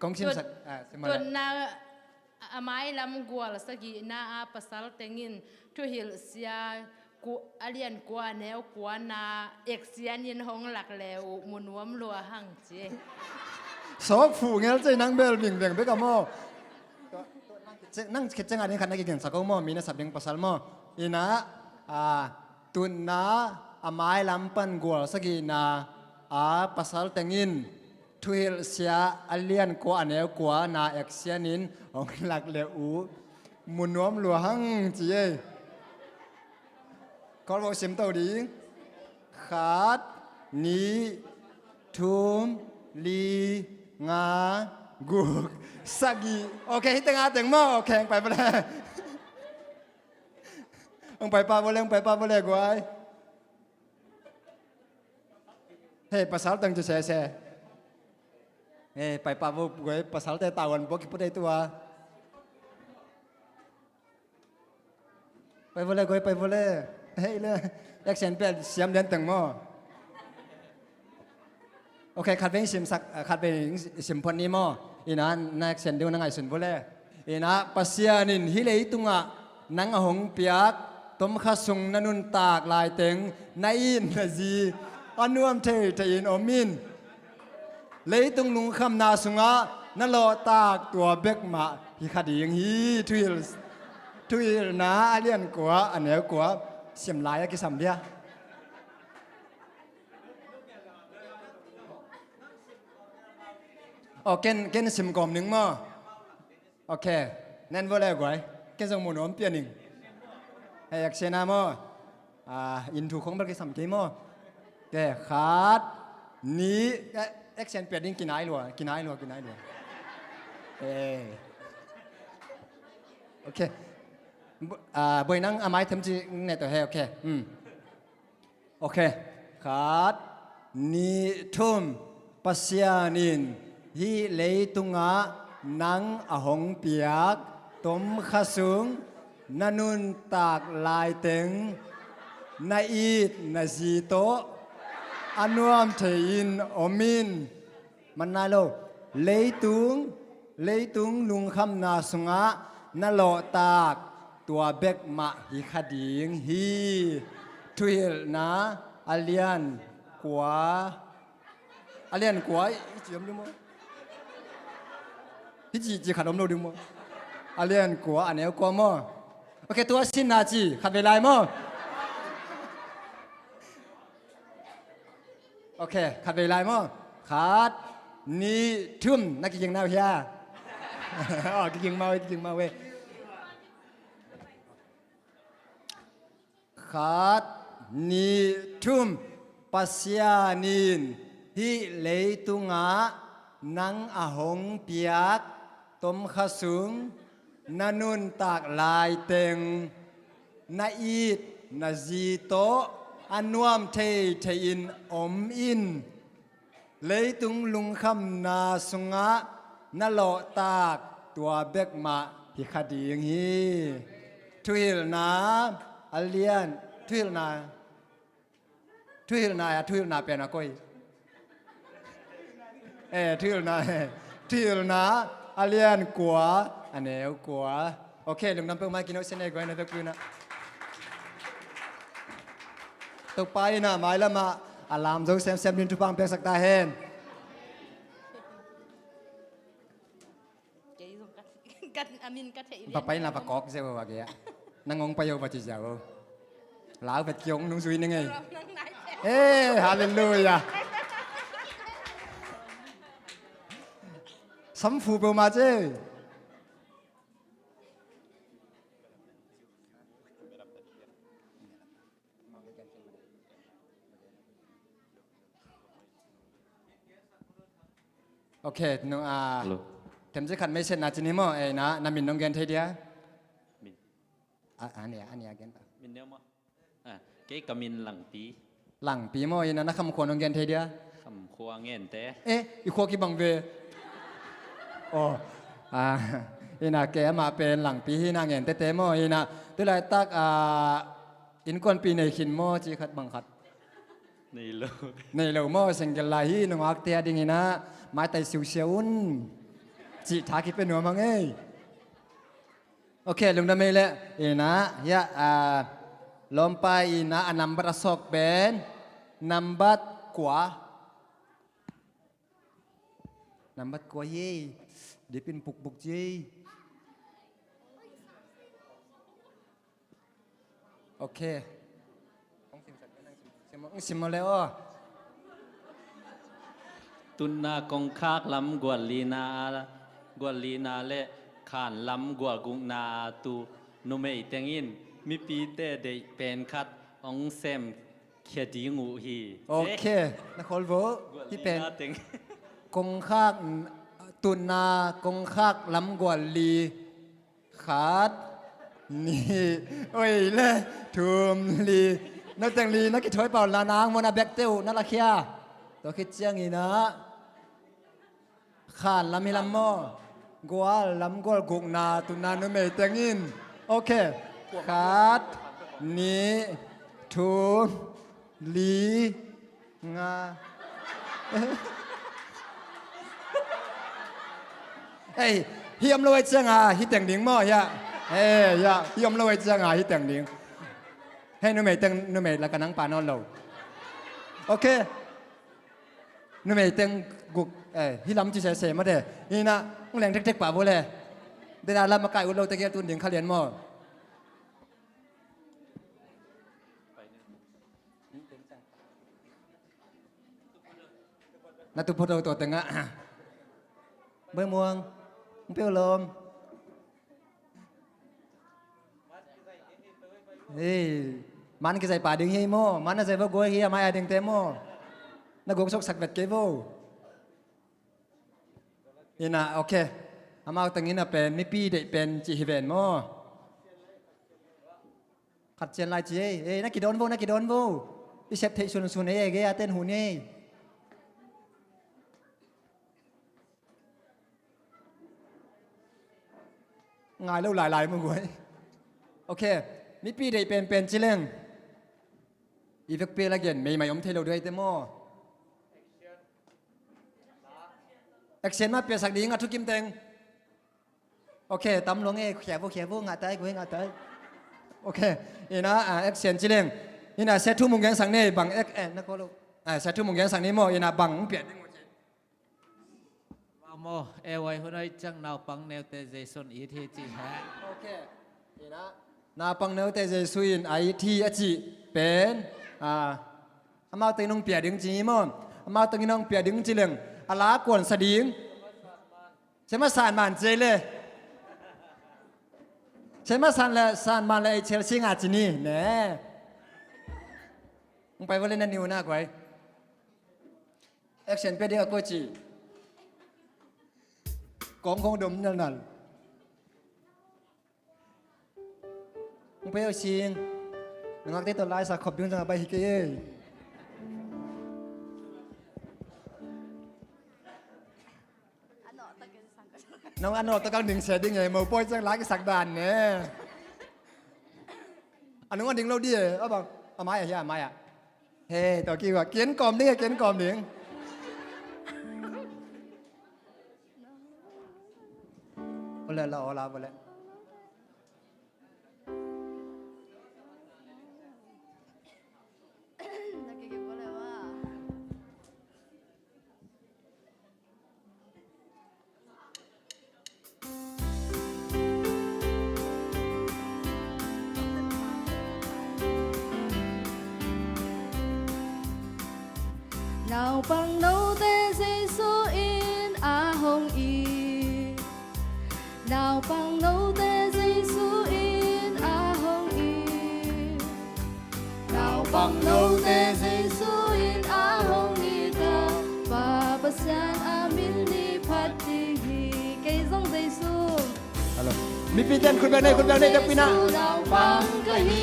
Kong simsak, ah, simsak. Tutna a mailam gual sagihna a pasal tengin thuhilhsia a lian kua a neu kuana action in hong lak le uh mu nuam lua hang ci. Sawk fuh ngel cei nang bel bing beng bek a maw. Nang khit ciang a ding khat na kigensak ko maw, mi na sap ding pasal maw. Ina, a, tutna a mailam pan gual sagihna a pasal tengin thuhilhsia a lian kua a neu kuana action in hong lak le uh mu nuam lua hang ci ei. Kawlvawh sim to ding. Khat, nih, thum, li, nga, guk, sagih. Ok, hih teng a teng maw. Ok, hong pai vawle. Hong pai pah vawle, hong pai pah vawle guai. Hei, pasal teng ci sese. Hei, pai pah vawle guai, pasalte tavuan bawk kiput ei tua. Pai vawle guai, pai vawle. Hei le, action pia siam lian teng maw. Ok, khat vei simsak, khat vei sim phot ni maw. Ina, na action ding na ngaihsun vawle. Ina, Pasian in hih leitungah nang a hong piak tomkha sung na nuntak laiteng na it na zi a nuam theithei in om in. Leitung lungkhamna sungah na lawhtak tua bek mah hi kha ding hi. Thuhilh, thuhilhna a lian kua a neu kua sim lai a kisam dia. Aw, ken, ken sim kawm ning maw. Ok. Nen vawle guai. Ken zong mu nuam pia ning. Hei, action a maw. A, inn thu khong bel kisam kei maw. Ok, khat, nih, eh, action pia ding kinai lua, kinai lua, kinai lua. Eh. Ok. Bu-, ah, Buai, nang a mai them ci ne to he, okay. Hmm. Okay. Khat, nih, thum. Pasian in hih leitungah nang a hong piak tomkha sung na nuntak laiteng na it na zi tawh a nuam thei-in om in. Man nai lo. Leitung, leitung lungkhamna sungah na lawhtak tua bek mah hi kha ding hi. Thuhilhna a lian kua. A lian kua i ci om ding maw? Hi ci, ci khat om lo ding maw? A lian kua, a neu kua maw? Okay, tua sinna ci khat vei lai maw? Okay, khat vei lai maw? Khat, nih, thum. Na kiging nau hia? Oh, kiging mau, kiging mau e. Khat, nih, thum. Pasian in hih leitungah nang a hong piak tomkha sung na nuntak laiteng na it na zi tawh a nuam thei thei-in om in. Leitung lungkhamna sungah na lawhtak tua bek mah hi kha ding hi. Thuhilhna a lian, thuhilhna, thuhilhna a, thuhilhna pen a koi. Eh, thuhilhna, eh, thuhilhna a lian kua, a neu kua. Okay, lungdam peuhmah, kino sene guai na peuh kuna. Topa in a mailamah a lam zo semsem ding thupha hong piaksak ta hen. Kei zong ka, ka, a min ka thei lian. Papa in a va kawk zeu a gei a. Nang hong pai o va ci zeu. Lau vet kiong nung zui ning ei. Ram nang nai te. Eh, hallelujah. Sam fu peuhmah ci. Okay, nung, ah, hello. Themci khat message na ci ni maw, eh, na, na min nong gen thei dia? Min. Ah, ah, nia, ah, nia gen ta. Min neu maw? Ah, kei ka min Langpi. Langpi maw, ina na kham khua nong gen thei dia? Kham khua Ngente. Eh, i khua kibang ve. Oh, ah, ina kei amah pen Langpi hi na, Ngente te maw, ina tu laitak, ah, innkuanpih nei khin maw, ci khat bang khat. Nei lo. Nei lo maw, single lai hi, nungakte a dingin ah maitai siusiau un. Cih tha kipia nuam hang ei. Ok, lungdam ei leh. Ina, ya, ah, lawmpa ina a nambat a sawk pen nambat kua. Nambat kua ei. Dipin pukpuk ci ei. Ok. Sim, sim mawk le aw. Tutna kongkhak lam gual lina, gual lina le khan lam gual gukna a tu numei teng in mipite deih pen khat hong sem khia ding uh hi. Ok. Na khawl vo. Gual lina teng. Hih pen kongkhak, tutna kongkhak lam gual li. Khat, nih, oi le, thum, li. Na teng li, na kithawi pau la, na ang mawna bek teuh na lakhia. Tua khit ciangin ah khan lam hi lam maw? Gual lam gual gukna, tutna numei teng in. Ok. Khat, nih, thum, li, nga. Ei, hi om lo ei cianga hi teng ding maw, ya. Ei, ya, hi om lo ei cianga hi teng ding. Hei, numei teng, numei laka nang pa nawn lo. Ok. Numei teng guk, eh, hi lam ci sese mate. Ina, ng leng tektek pa vole. Dena lam a kai ut lo te kia tun ding kha lian maw. Na tu photo to tengah. Bai muang. Mpeu lom. Hei, man kizai pa ding hi maw? Man a zai va guai hi a mai a ding te maw? Na guk sok sak vet kei vo. Ina, ok. Amau teng ina pen mipi deih pen ci hi ven maw? Khat cian lai ci ei. Ei, na kidawn vo, na kidawn vo. I sep theih sunsun ei, ei, gei a ten hun ei. Ngai lo lailai mu guai. Ok. Mipi deih penpen ci leng. I vekpi la gen meimai om thei lo duai te maw? Action mah piasak ding a thukim teng. Ok, tam luang e, khia vo, khia vo, ngah tai, guai ngah tai. Ok, ina, ah, action ci leng. Ina, sia thu mung geng sang nei, bang ek, eh, na ko lo. Ah, sia thu mung geng sang nei maw, ina bang pia ding maw ci. Wa maw, e wai hun ai ciang naupang neute Jesu in it hi ci ha. Ok, ina, naupang neute Jesu in a it hi a ci pen, ah, amau teng nong pia ding ci maw. Amau teng nong pia ding ci leng. A la kuan sa ding. Sema san man ci le. Sema san le, san man le ei Chelsea nga ci ni ne. Hong pai vale na niu na guai. Action pia ding a kua ci. Kong kong dom nal nal. Hong pei o sing. Na ngakte tawh laisa khop ding zang a bai hi kei ei. Nong a nawh takang ding sia ding ei, mopawi ciang la kisak dan ne. A nung a ding lo di ei, a bang. A mai a hia, a mai a. Hei, tawh kiwa, kian kawm ding ei, kian kawm ding. Vale la, aw la, vale. Naupang note Jesu in a hong it. Naupang note Jesu in a hong it. Naupang note Jesu in a hong it a, Pa Pasian a min i phat ding hi. Kei zong Jesu. Hello. Mipi ten khut beng nei, khut beng nei, tepina. Jesu naupang ka hi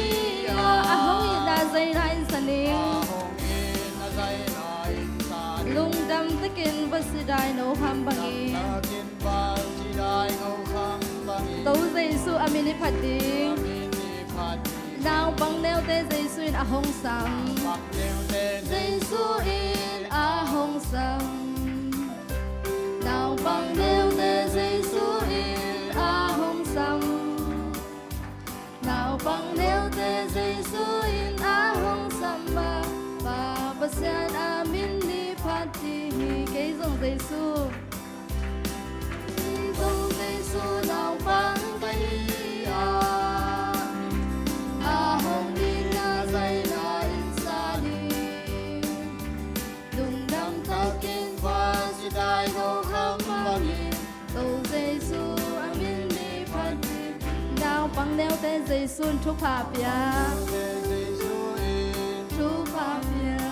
a, a hong itna zaina in sa ning. Lungdam takin va si dai no ham bangin. To Jesu a min i phat ding. Naupang neute Jesu in a hong sam. Jesu in a hong sam. Naupang neute Jesu in a hong sam. Naupang neute Jesu in a hong sam a, Pa Pasian a min i phat ding hi. Kei zong Jesu. Kei zong Jesu naupang ka hi a, a hong itna zaina in sa ning. Lungdam takin va si dai no ham bangin. To Jesu a min i phat ding. Naupang neute Jesu in thupha pia. Thupha pia.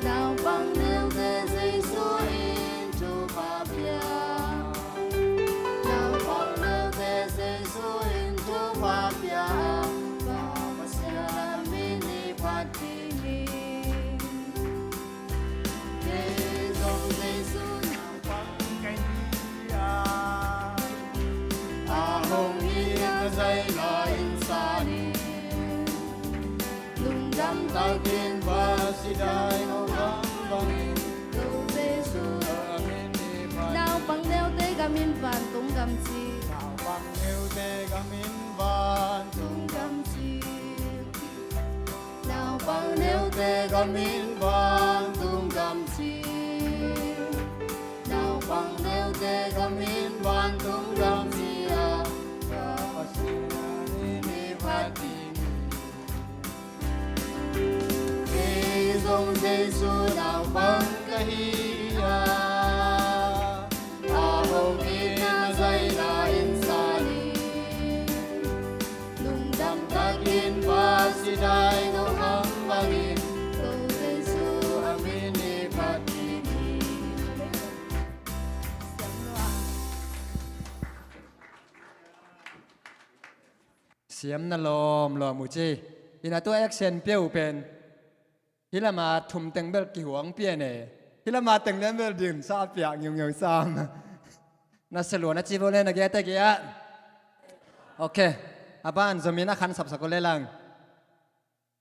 Naupang neute Jesu in thupha pia. Naupang neute Jesu in thupha pia. Pa Pasian a min i phat ding hi. Kei zong Jesu naupang ka hi a, a hong itna zaina in sa ning. Lungdam takin va si dai no ham bangin. To Jesu. Naupang neute gam in vantung gam ci. Naupang neute gam in vantung gam ci. Naupang neute gam in vantung gam ci. Naupang neute gam in vantung gam ci a, Pasian in i phat ding hi. Kei zong Jesu naupang ka hi a, a hong itna zaina in sa ning. Lungdam takin va si dai no ham bangin. To Jesu a min i phat ding hi. Siam na lawm lawm uh ci. Ina tua action pia uh pen. Hi lama thum teng bel kihuang pian e. Hi lama teng lian bel din sa piak ngiungeu sam. Na selua na ci vo le na giate kia. Ok. A ban zomin a khan sapsak uh le lang.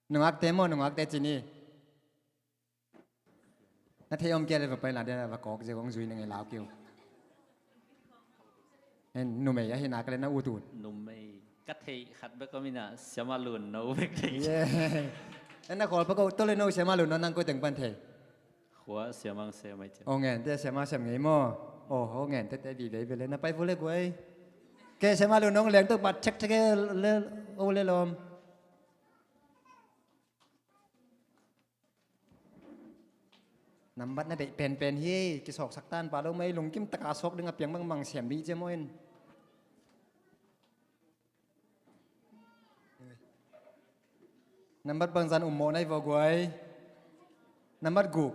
Nungakte maw, nungakte ci ni. Na thei om kia le va pai la dia va kawk zia gong zui na ngei lau kiu. En numei ahi nak le na ut ut. Numei ka thei khat bek om ina, Siama Lun no bek thei. Yeah. En na khawl pa ko to le no Siama Lun no nang ko teng pan thei. Khua Siama Siama mai cia. O ngen te Siama Siam ngei maw. O ho ngen te te bi vei vei le na pai vo le guai. Ke Siama Lun nong leng to pat thek thek le o le lom. Nambat na deih penpen hi, kisawksak tan pa lo mai lungkim taka sawk ding a piang bangmang siam dih cia maw in. Nambat bangzan um mawh nai vaw guai. Nambat guk.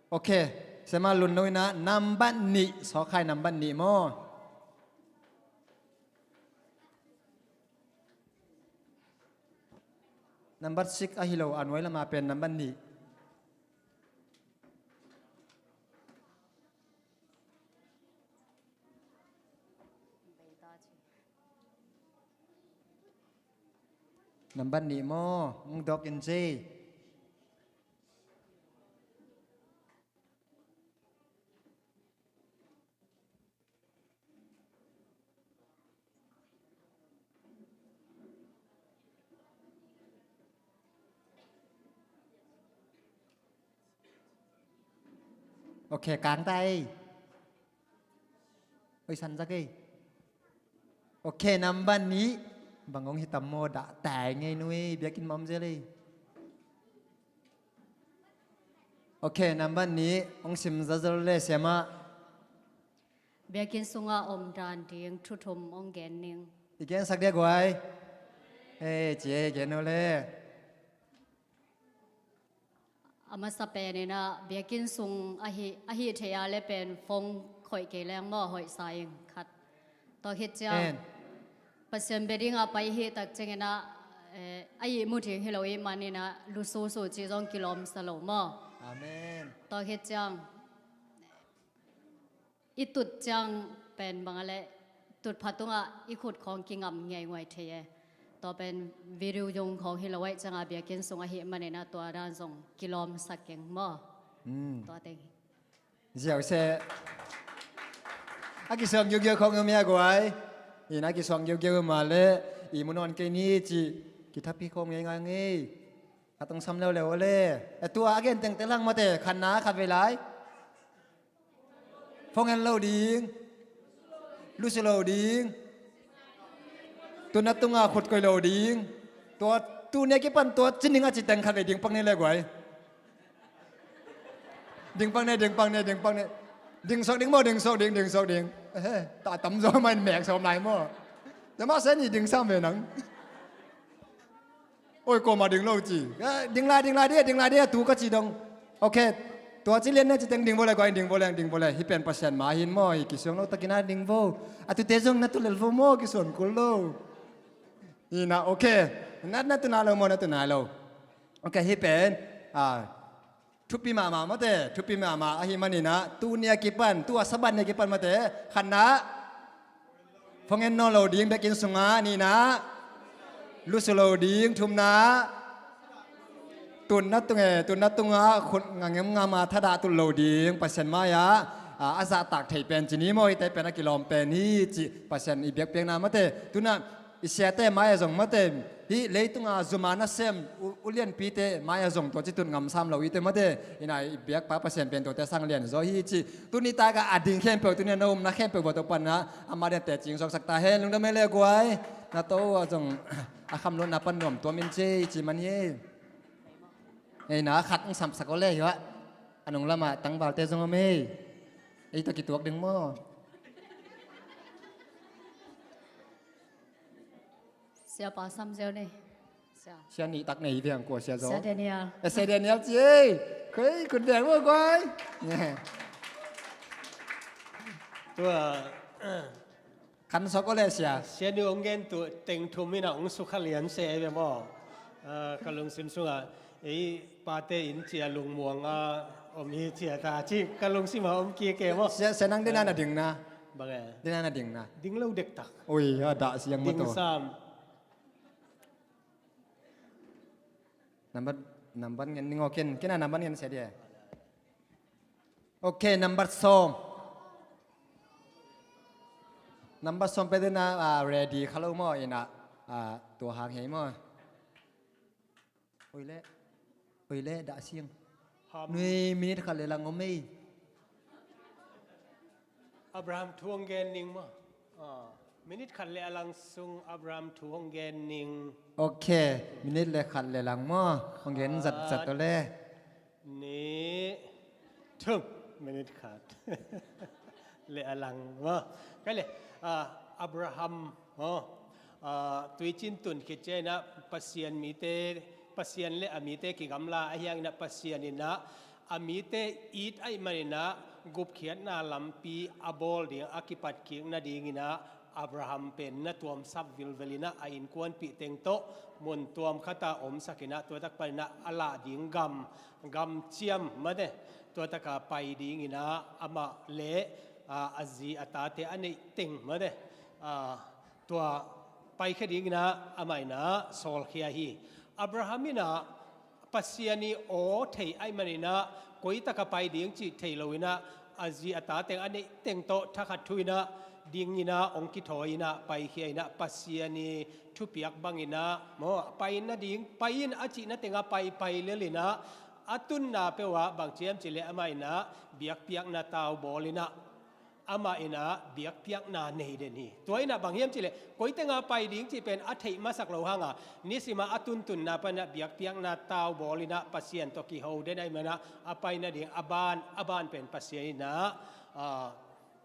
Ok. Siama Lun no ina nambat nih sawk khai nambat nih maw. Nambat sik ahi lo a nuai lama pen nambat nih. Nambat nih maw, hong dawk in ci. Ok, kang ta ei. Oi, san zak ei. Ok, nambat nih. Bang hong hi tam maw dah tai ngei nui, biakinn mam zel ei. Ok, nambat nih. Hong sim zazel le siama. Biakinn sunga om dan ding thu thum hong gen ning. I gensak dia guai. Ei, ci ei gen no le. A masa pen ina biakinn sung ahi, ahi thei a le pen phone khoih kei leng maw hoih sa ing khat. Tua khit ciang. En. Pasian bia dinga pai hi tak ciang ina, eh, a ihmu ding hi lo i man ina lususu ci zong kilawm sa lo maw. Amen. Tua khit ciang. I tut ciang pen bang a le tut phat tungah i khut khawng kingam ngeinguai thei e. Tua pen video yung khawng hi lo aih cianga biakinn sung ahi manin a tua dan zong kilawm sak keng maw? Hmm. Tua teng hi. Ziau se. A kisuang giugiau khawng um hia guai. Ina kisuang giugiau ma le i mu nawn kei ni ci kithapi khawng ngeingai ngei. A tong sam leuleu le. E tua a gen tengte lang mate khanna khat vei lai. Phone en lo ding. Lusu lo ding. Tuna tunga khut koih lo ding. Tua tuni a kipan tua cining a ci teng khat vei ding pak ni le guai. Ding pak ni, ding pak ni, ding pak ni. Ding sok ding maw, ding sok ding, ding sok ding. Ehe, ta tam zaw mai mek sawm lai maw. Te ma se ni ding sam ve nang. Oi, koma ding lo ci. Eh, ding lai, ding lai dia, ding lai dia, tu ka ci dong. Ok. Tua ci lian na ci teng ding vo le, guai ding vo le, ding vo le. Hi pen Pasian ma hin maw, hi kisuang lo takina ding vo. A tute zong na tu lel vo maw, kisuan kul lo. Ina, ok. Na, na tu nai lo maw, na tu nai lo. Ok, hi pen. Ah, thupi mahmah mate, thupi mahmah ahi maninah, tu nia kipan, tu a saban nia kipan mate, khatnah, phone en nawn lo ding biakinn sungah, nihnah, lusu lo ding, thumnah, tunna tunge, tunna tungah, khut ngam ngam a thadah tut lo ding, Pasian mai-ah, a, a zahtak thei pen ci ni maw, hite pen a kilawm pen hi ci, Pasian i biakpiakna mate, tunah, i siate mai-ah zong mate, hih leitunga zuma nasem u, ulianpite mai-ah zong tua ci tut ngam sam lo ite mate, ina i biakpa Pasian pen tuate sang lian zaw hi ci. Tuni taka a ding khempeuh, tuni a na umna khempeuh vua to panna, amah dian teci hong suaksak ta hen, lungdam ei le guai. Na to uh a zong a khamluatna pan nuam tuam in ci, ci man hi. Ei na khat hong samsak aw le hi ah. A nung lamah tangvalte zong om ei. Ei tawh kituak ding maw? Siapa sam zeu ni. Sia. Sia nih tak nei viang kua sia zo. Sia Daniel. Eh, Sia Daniel ci ei. Khoi, khut viang ua guai. Tua, eh, Kan sawk aw le sia. Sia nu hong gen tu teng thum in a hong sukha lian se ve maw? Ah, ka lungsim sungah ei pate in cia lungmuang a om hi cia ta ci ka lungsim a om kik e maw? Sia, sia nang dena na ding na. Bang e? Dena na ding na. Ding lo dektak. Ui, a dah siang maw to. Ding sam. Nambat, nambat ngen ning aw ken, ken a nambat ngen sia dia. Ok, nambat sawm. Nambat sawm pe dena, ah, ready kha lo maw ina, ah, tua hang hei maw. Oi le, oi le, dah siang. Ham. Nui minute khat le lang om ei. Abraham thu hong gen ning maw? Ah, minute khat le a lang sung Abraham thu hong gen ning. Ok, minute le khat le lang maw? Hong gen zat zat aw le. Ni thum, minute khat le a lang maw? Kai le, ah, Abraham maw? Ah, tuicin tun khit ciangin ah Pasian mite, Pasian le a mite kigamla a hiangin ah Pasian in ah a mite it ahih manin ah gupkhiatna lampi a bawl ding a kipat kik nadingin ah Abraham pen na tuamsap vilvel in ah a innkuanpih teng tawh mun tuam khat ah omsak in ah tua tak panin ah a lah ding gam, gam ciam mate, tua tak a pai dingin ah amah le, ah, a zi a tate a neih teng mate, ah, tua paikhia dingin ah amah in ah sawlkhia hi. Abraham in ah Pasian i aw thei ahih manin ah koi tak a pai ding cih thei lo in ah a zi a ta teng a neih teng tawh thakhat thu in ah dingin ah hong kithawi in ah paikhia in ah Pasian i thupiak bangin ah maw pai nading pai in a cihna teng a pai pai lel in ah a tunna peuh ah bang ci hiam cih leh amah in ah biakpiakna tau bawl in ah amah in ah biakpiakna nei den hi. Tua in ah bang hiam cih leh koi teng a pai ding cih pen a theih masak lo hang a nisim a a tuntunna pan ah biakpiakna tau bawl in ah Pasian tawh kiho den ahih manin ah a pai nading a ban, a ban pen Pasian in ah, ah,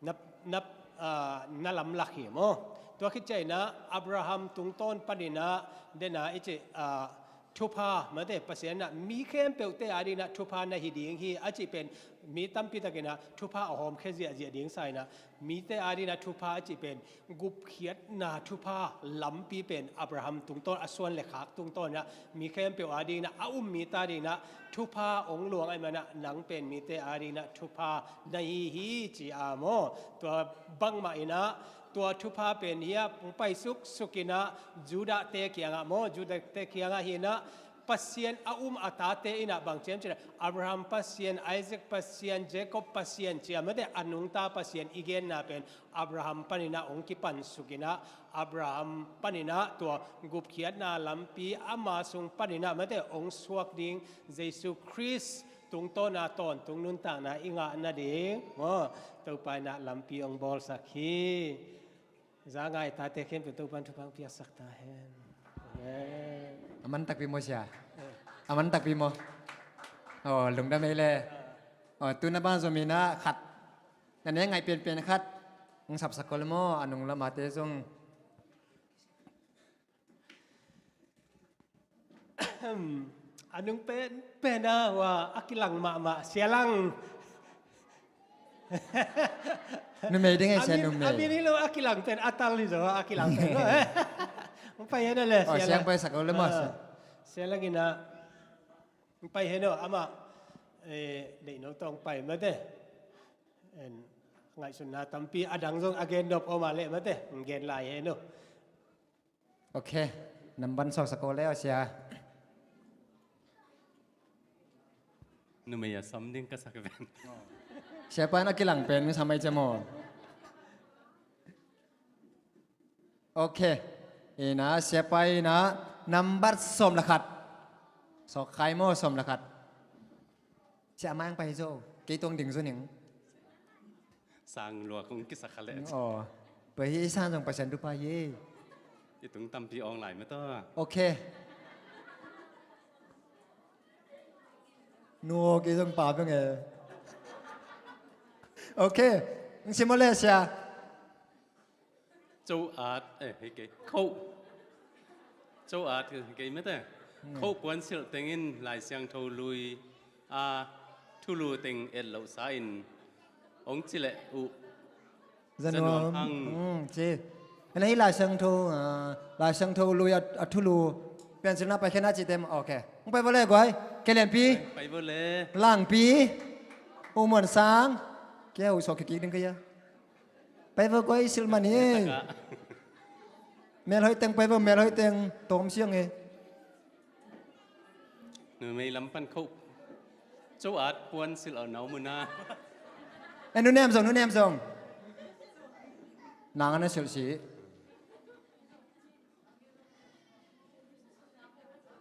na, na, ah, na lamlak hi maw? Tua khit ciangin ah Abraham tungtawn panin ah den a i cih, ah, thupha mate Pasian in ah mi khempeuhte adingin ah thupha na hi ding hi a cih pen mi tampi takin ah thupha a hawmkhia ziahziah ding sa in ah mite adingin ah thupha a cih pen gupkhiatna thupha lampi pen Abraham tungtawn a suan le khak tungtawn in ah mi khempeuh adingin ah a um mite adingin ah thupha hong luang ahih manin ah nang pen mite adingin ah thupha na hi hi ci a maw? Tua bangmah in ah tua thupha pen hiah hong pai suksuk in ah Judahte kiangah maw, Judahte kiangah hi in ah Pasian a um a tate in ah bang ci hiam cih leh Abraham Pasian, Isaac Pasian, Jacob Pasian ci a mate a nungta Pasian i genna pen Abraham panin ah hong kipansuk in ah Abraham panin ah tua gupkhiatna lampi ama sung panin ah mate hong suak ding Jesu Khrist tungtawn a tawntung nuntakna i ngah nading maw Topa in ah lampi hong bawlsak hi. Za ngai tate khempeuh Topa'n thupha hong piaksak ta hen. Amen. A man takpi maw sia? Eh. A man takpi maw? Aw, lungdam ei le. Ah. Aw, tu na ban zom in ah khat na ne ngaih pianpian khat hong sapsak ko le maw? A nung lam a te zong. A nung pen pen a hua a kilang mahmah sia lang. Numei ding ei sia, numei. A min hi lo a kilang pen a tal hi zaw a kilang pen lo. Hong pai hen a le. Oh, sia lang. Sia hong paisak lo le maw. Ah, sia lang in ah hong pai hen aw amah, eh, deihno tawh hong pai mate. En, ngaihsutna tampi a dang zong a gen nop om a leh mate hong gen lai hen aw. Ok, nambat sawm sak ko le aw sia. Numei a sam ding ka sak ven. Siapa in a kilang pen sam ai cem aw. Ok, ina siapa ina nambat sawm le khat. Sawk khai maw sawm le khat. Sia mai ang pai zo. Kei tong ding zo ning. Sang lua kong kisa kha leh. Aw. Pai hi i san zong Pasian thupha hi. I tung tampi awng lai mah tawh. Ok. Nuo kei zong pa beng e. Ok. Ng sim aw le sia. Cho at, eh, hi kei. Kho. Cho at hi kei mete. Hmm. Kho puan silh tengin Lai Siangtho lui a thulu teng et loh sa in ong ci leh uh. Za nuam. Za nuam hang. Hmm, ci. Ena hi Lai Siangtho, ah, Lai Siangtho lui a, a thulu Piancil na pai khena cihte maw. Ok. Hong pai vo le guai. Kei lianpi. Pai vo le. Langpi. U Muan Sang. Kei a u sawh kikik ding ka hia. Pai vo guai, silh man hi. Mel hoih teng pai vo, mel hoih teng. Tawm siang hi. Numei lam pan kho. Cho at puan silh a nau muna. E, nu nem zong, nu nem zong. Nang ana silh si.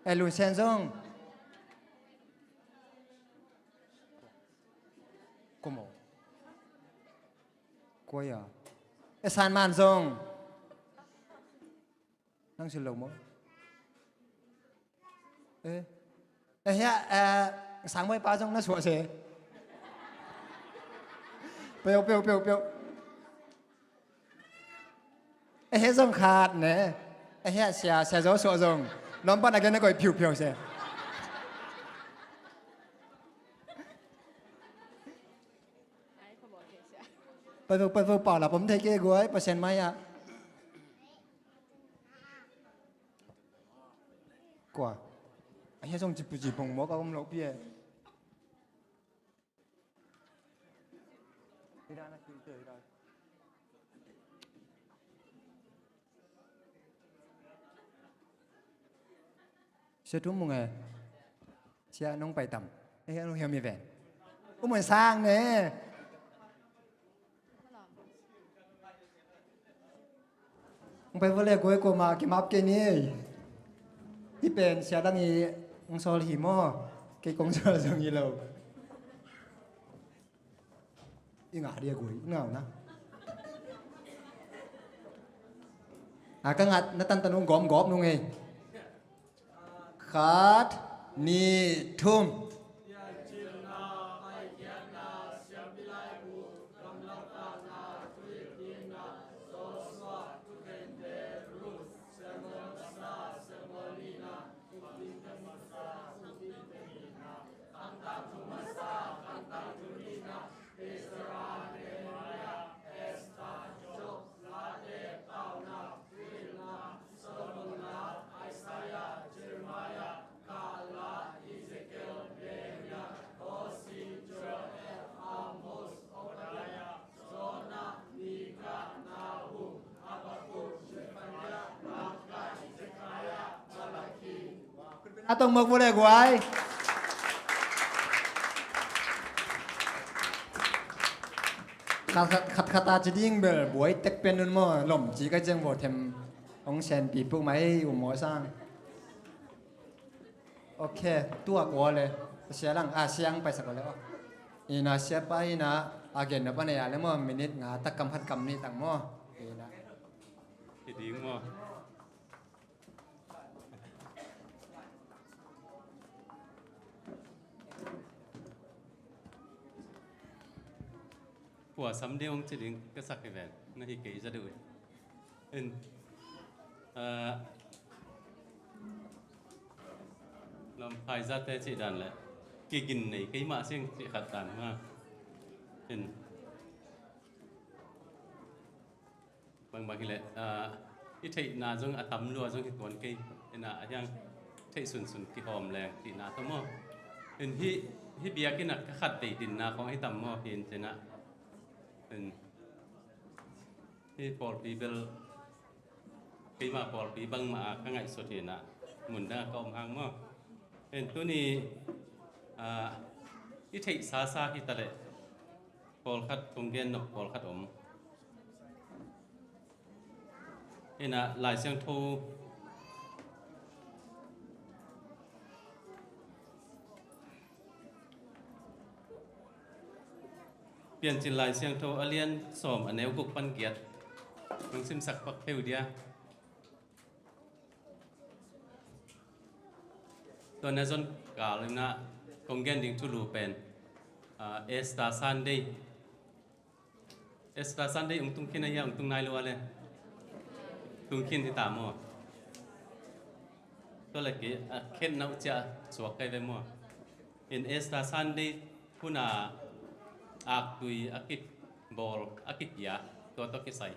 E, Lun Sen zong. Komo. Kua hia. E, San Man zong. Nang silh lo maw? Eh. Eh, hia, eh, Sangbawi pa zong na suah se. Peuh, peuh, peuh, peuh. Eh, hia zong khat ne. Eh, hia Sia, Sia Zo suah zong. Nuam pan a gen na koih phiuphiau se. Pai vo, pai vo, pau la pom thei kei guai, Pasian mai ah. Kua. A hia zong cipu cipong mawk a om lo pi e. Sia Thum Mung e. Sia nong pai tam. Eh, nong hiam i ven. U Mun Sang ne. Hong pai vo le guai, kuamah kimap kei ni. Hih pen Sia Dang i hong sawl hi maw. Kei kong sawl zong hi lo. I ngah dia guai, i ngah na. A ka ngat na tantan ung gawm gawp nung ei. Khat, nih, thum. A tong mawk vo le guai. Khat khat, khat khat a ci ding bel buai tek pen un maw, lom ci ka ciang vo them. Hong sen pi puk mai u maw sang. Ok, tua kua le. Sia Lang, a, Sia Lang paisak le. Ina Sia pa ina, a gen na pa ne ya le maw, minute nga tak kam khat kam nih tak maw. Ina. Hi ding maw. Kua sam ding hong ci ding ka sak hi ven. Na hi kei za deuh hi. In, ah, lam phai zate cih dan le kigin nei kei mah sing cih khat dan ma. In. Bangbang hileh, ah, i theihna zong a tam lua zong hi tuan kei. Ina a hiang theih sunsun kihawm leng cihna tawh maw. In hih, hih biakinn ah ka khat vei dinna khawng hi tam maw hi in cina. In hih pawlpi bel keima pawlpi bangmah a ka ngaihsut hi ina mun dang a ka om hang maw. In tuni, ah, i theih sasa hi taleh pawlkhat kong gen nop pawlkhat om. Ina Lai Siangtho Piancil Lai Siangtho a lian sawm a neu guk pan giat. Nang simsak pak theu dia. Tua na zon kal ina kong gen ding thulu pen, ah, Easter Sunday. Easter Sunday ung tung khin a hia, ung tung nai lo a le. Tung khin hi ta maw. Tua le kei, ah, khen nau cia suak kai ve maw. In Easter Sunday huna aktui a kibawl, a kipia, tua tua kisai.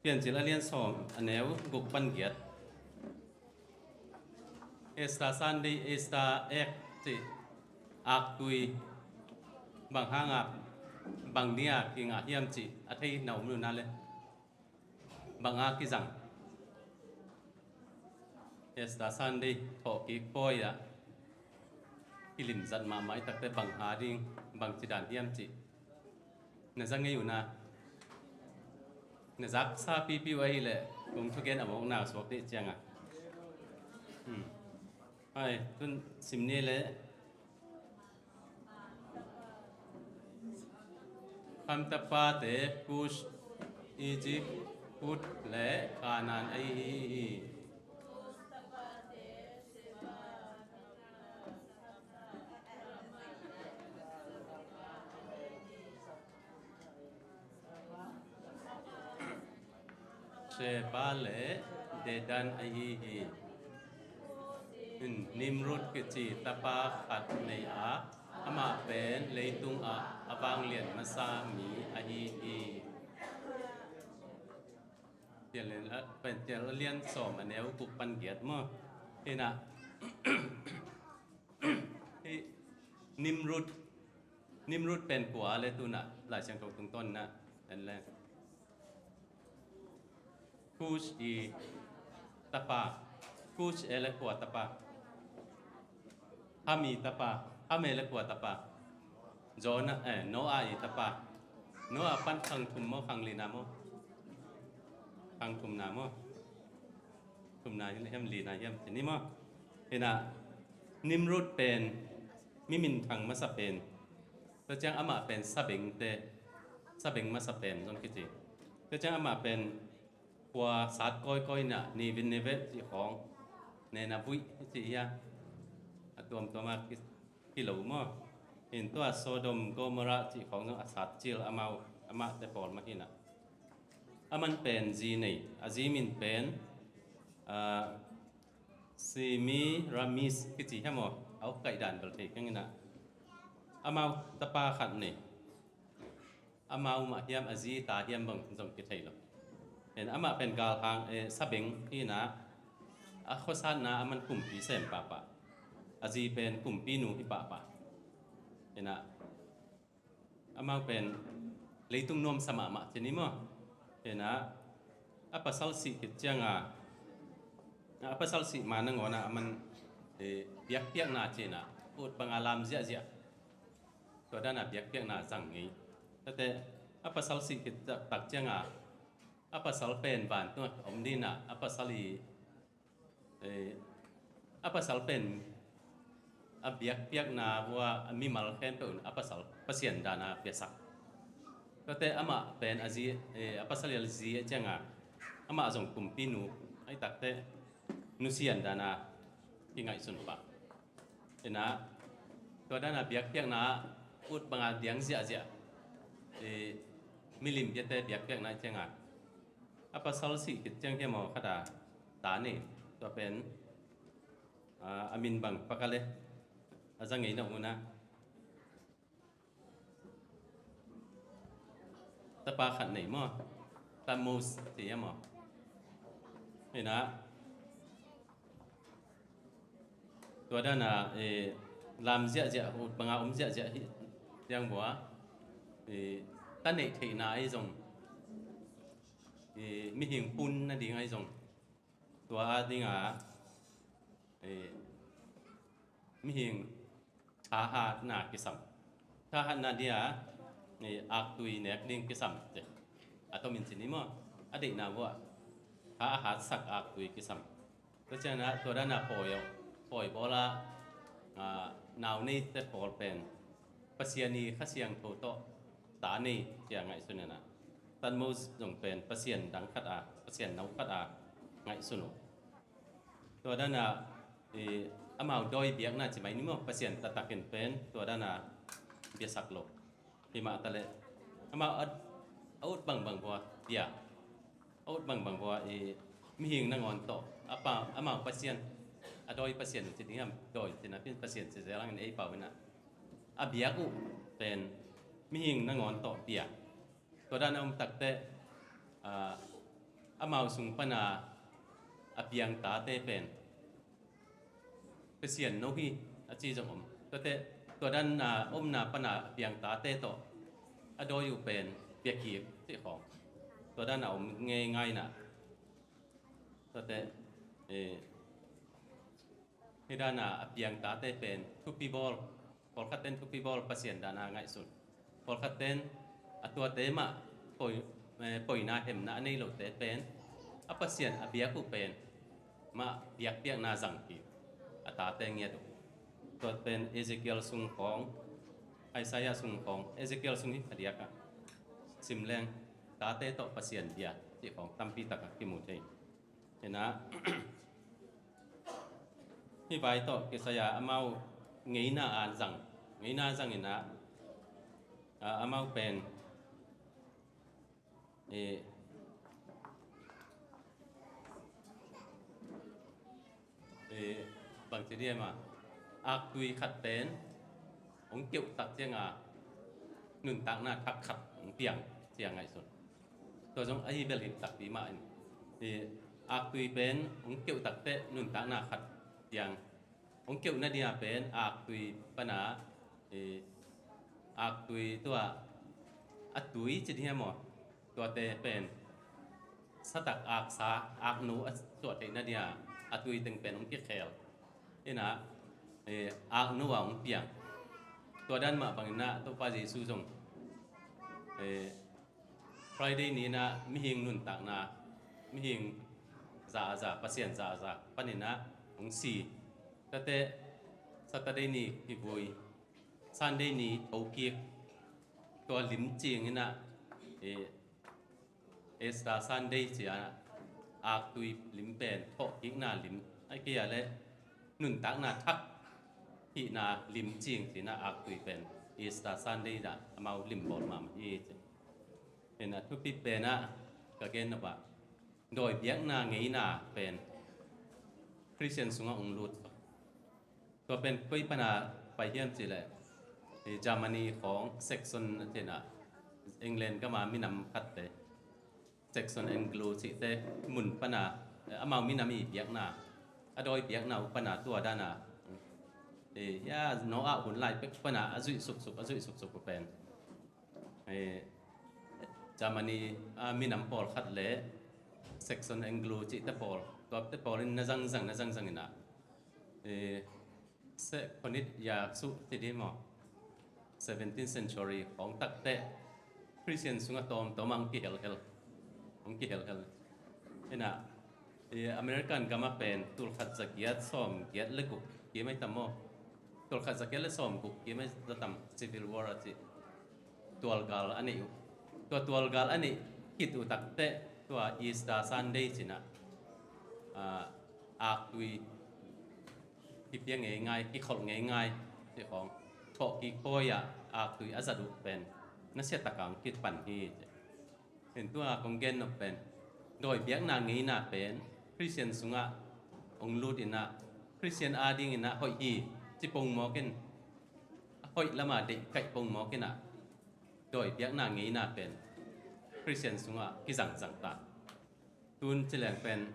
Piancil a lian sawm, a neu guk pan giat. Easter Sunday, Easter egg cih aktui, bang hanga, bang nia kingah hiam cih a thei na om lo na le, bang a kizang? Easter Sunday thawhkik pawi ah kilimzat mahmah i takte bang a ding, bang ci dan hiam cih na za ngei uh na, na zaksa pipi uh ahih leh kong thugen a mawkna suak dih ciangah. Hmm. Hai, tun sim ni le. Ham tapate Kush, Egypt, Put le Kanaan ahi hi. Sheba le Dedan ahi hi. Nimrud kici tapa khat nei a, amah pen leitungah a vanglian masa mi ahi hi. Piancil a lian sawm, a neu guk pan giat maw? Hi na. Hi Nimrud, Nimrud pen kua le tuna Lai Siangtho tungtawn na en le. Kush i tapa. Kush e le kua tapa? Ham i tapa. Ham e le kua tapa? Jonah, eh, Noah i tapa. Noah pan khang thum maw, khang li na maw? Khang thum na maw? Thum na hiam, li na hiam, ci ni maw? Hi na, Nimrud pen mi minthang masa pen. Tua ciang amah pen sabengte, sabeng masa pen zong kici. Tua ciang amah pen khua sat kawikawi na, Nineveh cih khawng, Nineveh cih hi a, a tuamtuam a ki, kilo maw? Hi na, tua Sodom, Gomorrah cih khawng zong a sat cil amau, amahte pawl mah hi na. Aman pen zi nei, a zi min pen, ah, Semiramis kici hi maw? A uk kaih dan bel thei keng hi na. Amau tapa khat nei. Amau mah hiam, a zi ta hiam bang zong kithei lo. Hi na, amah pen galhang, eh, sabeng hi na, a khuasatna aman kumpi sem pahpah. A zi pen kumpinu hi pahpah. Hi na, amau pen leitung nuamsa mahmah ci ni maw? Hi na, a pasal sih khit cianga, a pasal sih ma nangawn a aman, eh, biakpiakna ci na, ut banga lam ziahziah. Tua dana biakpiakna zang ngei. Tate, a pasal sih khit tak cianga, a pasal pen vantungah om dina, a pasal i, eh, a pasal pen a biakpiakna vua a mimal khempeuh in a pasal Pasian dana piasak. Tate amah pen a zi, eh, a pasal i a zi a cianga, amah zong kumpinu, a i takte nusian dana kingaihsun pah. Hi na, tua dana biakpiakna ut banga diang ziahziah. Eh, milim biate biakpiakna cianga, a pasal sih khit ciang hi maw khat a ta nei, tua pen, ah, a min bang pakale, a za ngei na una. Tapa khat nei maw? Tammuz ci hi maw? Hi na. Tua dana, eh, lam ziahziah, ut banga om ziahziah hi, tiang bua, eh, ta neih theihna ahi zong, eh, mihing pun nading ahi zong, tua a dinga, eh, mihing thahatna kisam. Thahatna dia, eh, aktui nek ding kisam te. A tomin ci ni maw? A deihna vua tha a hatsak aktui kisam. Tua ciangah tua dana pawi, pawi bawla, ah, nau neite pawl pen Pasian i Kha Siangtho tawh ta nei cia ngaihsun ina. Tammuz zong pen Pasian dang khat a, Pasian nau khat a ngaihsun uh. Tua dana, eh, amau dawi biakna ci mai ni maw, Pasian taktakin pen tua dana biasak lo. Hi mah taleh amau a, a ut bangbang bua bia, a ut bangbang bua, eh, mihing nangawn tawh a pa, amau Pasian, a dawi Pasian uh ci ding hiam, dawi cina pin Pasian ci zel hangin ei pau ina. A biak uh pen mihing nangawn tawh bia. Tua dan a om takte, ah, amau sung pana a piang tate pen Pasian no hi a ci zong om. Tuate, tua dan a omna pana a piang tate tawh a dawi uh pen biakik cih khawng tua dan a om ngeingai na. Tuate, eh, hih dan a a piang tate pen thupi bawl, pawlkhat ten thupi bawl Pasian dan a ngaihsun. Pawlkhat ten a tuate mah poi, eh, poina hemna a nei lote pen a Pasian a biak uh pen mah biakpiakna zang hi a tate ngiat uh. Tua pen Ezekiel sung khawng, Isaiah sung khawng, Ezekiel sung hi a diak ah sim leng tate tawh Pasian bia cih khawng tampi takah kimu thei. Hi na, hih vai tawh kisai a amau ngeina a zang, ngeina zang hi na, a, amau pen, eh, eh, bangci diam a, aktui khat pen hong keuh tak ciang a nuntakna thak khat hong piang ciang ngaihsun. Tua zong ahi bel hi takpi mah in, eh, aktui pen hong keuh tak teh nuntakna khat piang, hong keuh na dia pen aktui pana, eh, aktui tua a tui ci dia maw, tuate pen satak aksa, aknu a suah theih na dia a tui teng pen hong kikhel. Hi na, eh, aknu a hong piang. Tua dan mah bangin na Topa Jesu zong, eh, Friday ni na mihing nuntakna, mihing za a za, Pasian za a za panin na hong si. Tate Saturday ni kivui, Sunday ni thokik, tua lim cing hi na, eh, Easter Sunday ci a, aktui lim pen thawhkikna lim, a kia le nuntakna thak hihna lim cing ci na aktui pen Easter Sunday na amau lim bawl mahmah hi ci. Hi na thupi pen a ka gen nop a dawi biakna ngeina pen Christian sungah hong lut. Tua pen koi pana pai hiam cih leh, eh, Germany khawng Saxon a ci na, England gam a minam khatte, Saxon Anglo cihte mun pana, eh, amau minam i biakna, a dawi biakna uh pana tua dan a, eh, ya, Noah hun lai pek pana a zuih suksuk, a zuih suksuk uh pen, eh, Germany a minam pawlkhat le Saxon Anglo cihte pawl, tuate pawl in na zangzang, na zangzang hi na, eh, Seh Khonit Ya Su ti di maw, seventeenth century khawng tak teh Christian sungah tawmtawm ah hong kihelhel, hong kihelhel. Hi na, eh, American gam ah pen tulkhat zagiat sawmgiat le guk kim ai tam maw, tulkhat zagiat le sawmguk kim ai za tam, Civil War a ci. Tualgal a neih uh. Tua tualgal a neih khit uh tak teh tua Easter Sunday ci na, ah, aktui kipia ngeingai, kikholh ngeingai cih khawng, thawhkik pawi ah aktui a zat uh pen nasia tak a hong kipan hi ci. Hi na tua kong gen nop pen dawi biakna ngeina pen Christian sungah hong lut hi na, Christian ading hi na hoih hi ci pongmawk in, a hoih lam a deih kaih pongmawk hi na, dawi biakna ngeina pen Christian sungah kizangzang ta. Tun ci leng pen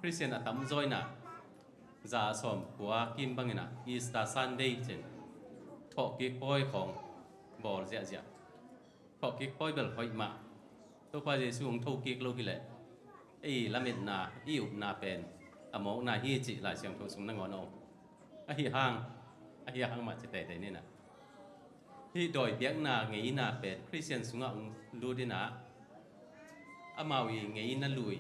Christian a tamzaw in a za sawmkua kim bangin a Easter Sunday ci-in thawhkik pawi khawng bawl ziahziah. Thawhkik pawi bel hoih mah. Topa Jesu hong thokik lo hi leh ei lametna, i upna pen a mawkna hi cih Lai Siangtho sung nangawn a om. Ahi hang, ahi hang mah ci teitei ni na. Hih dawi biakna ngeina pen Christian sungah hong lut in a, amau i ngeina lui,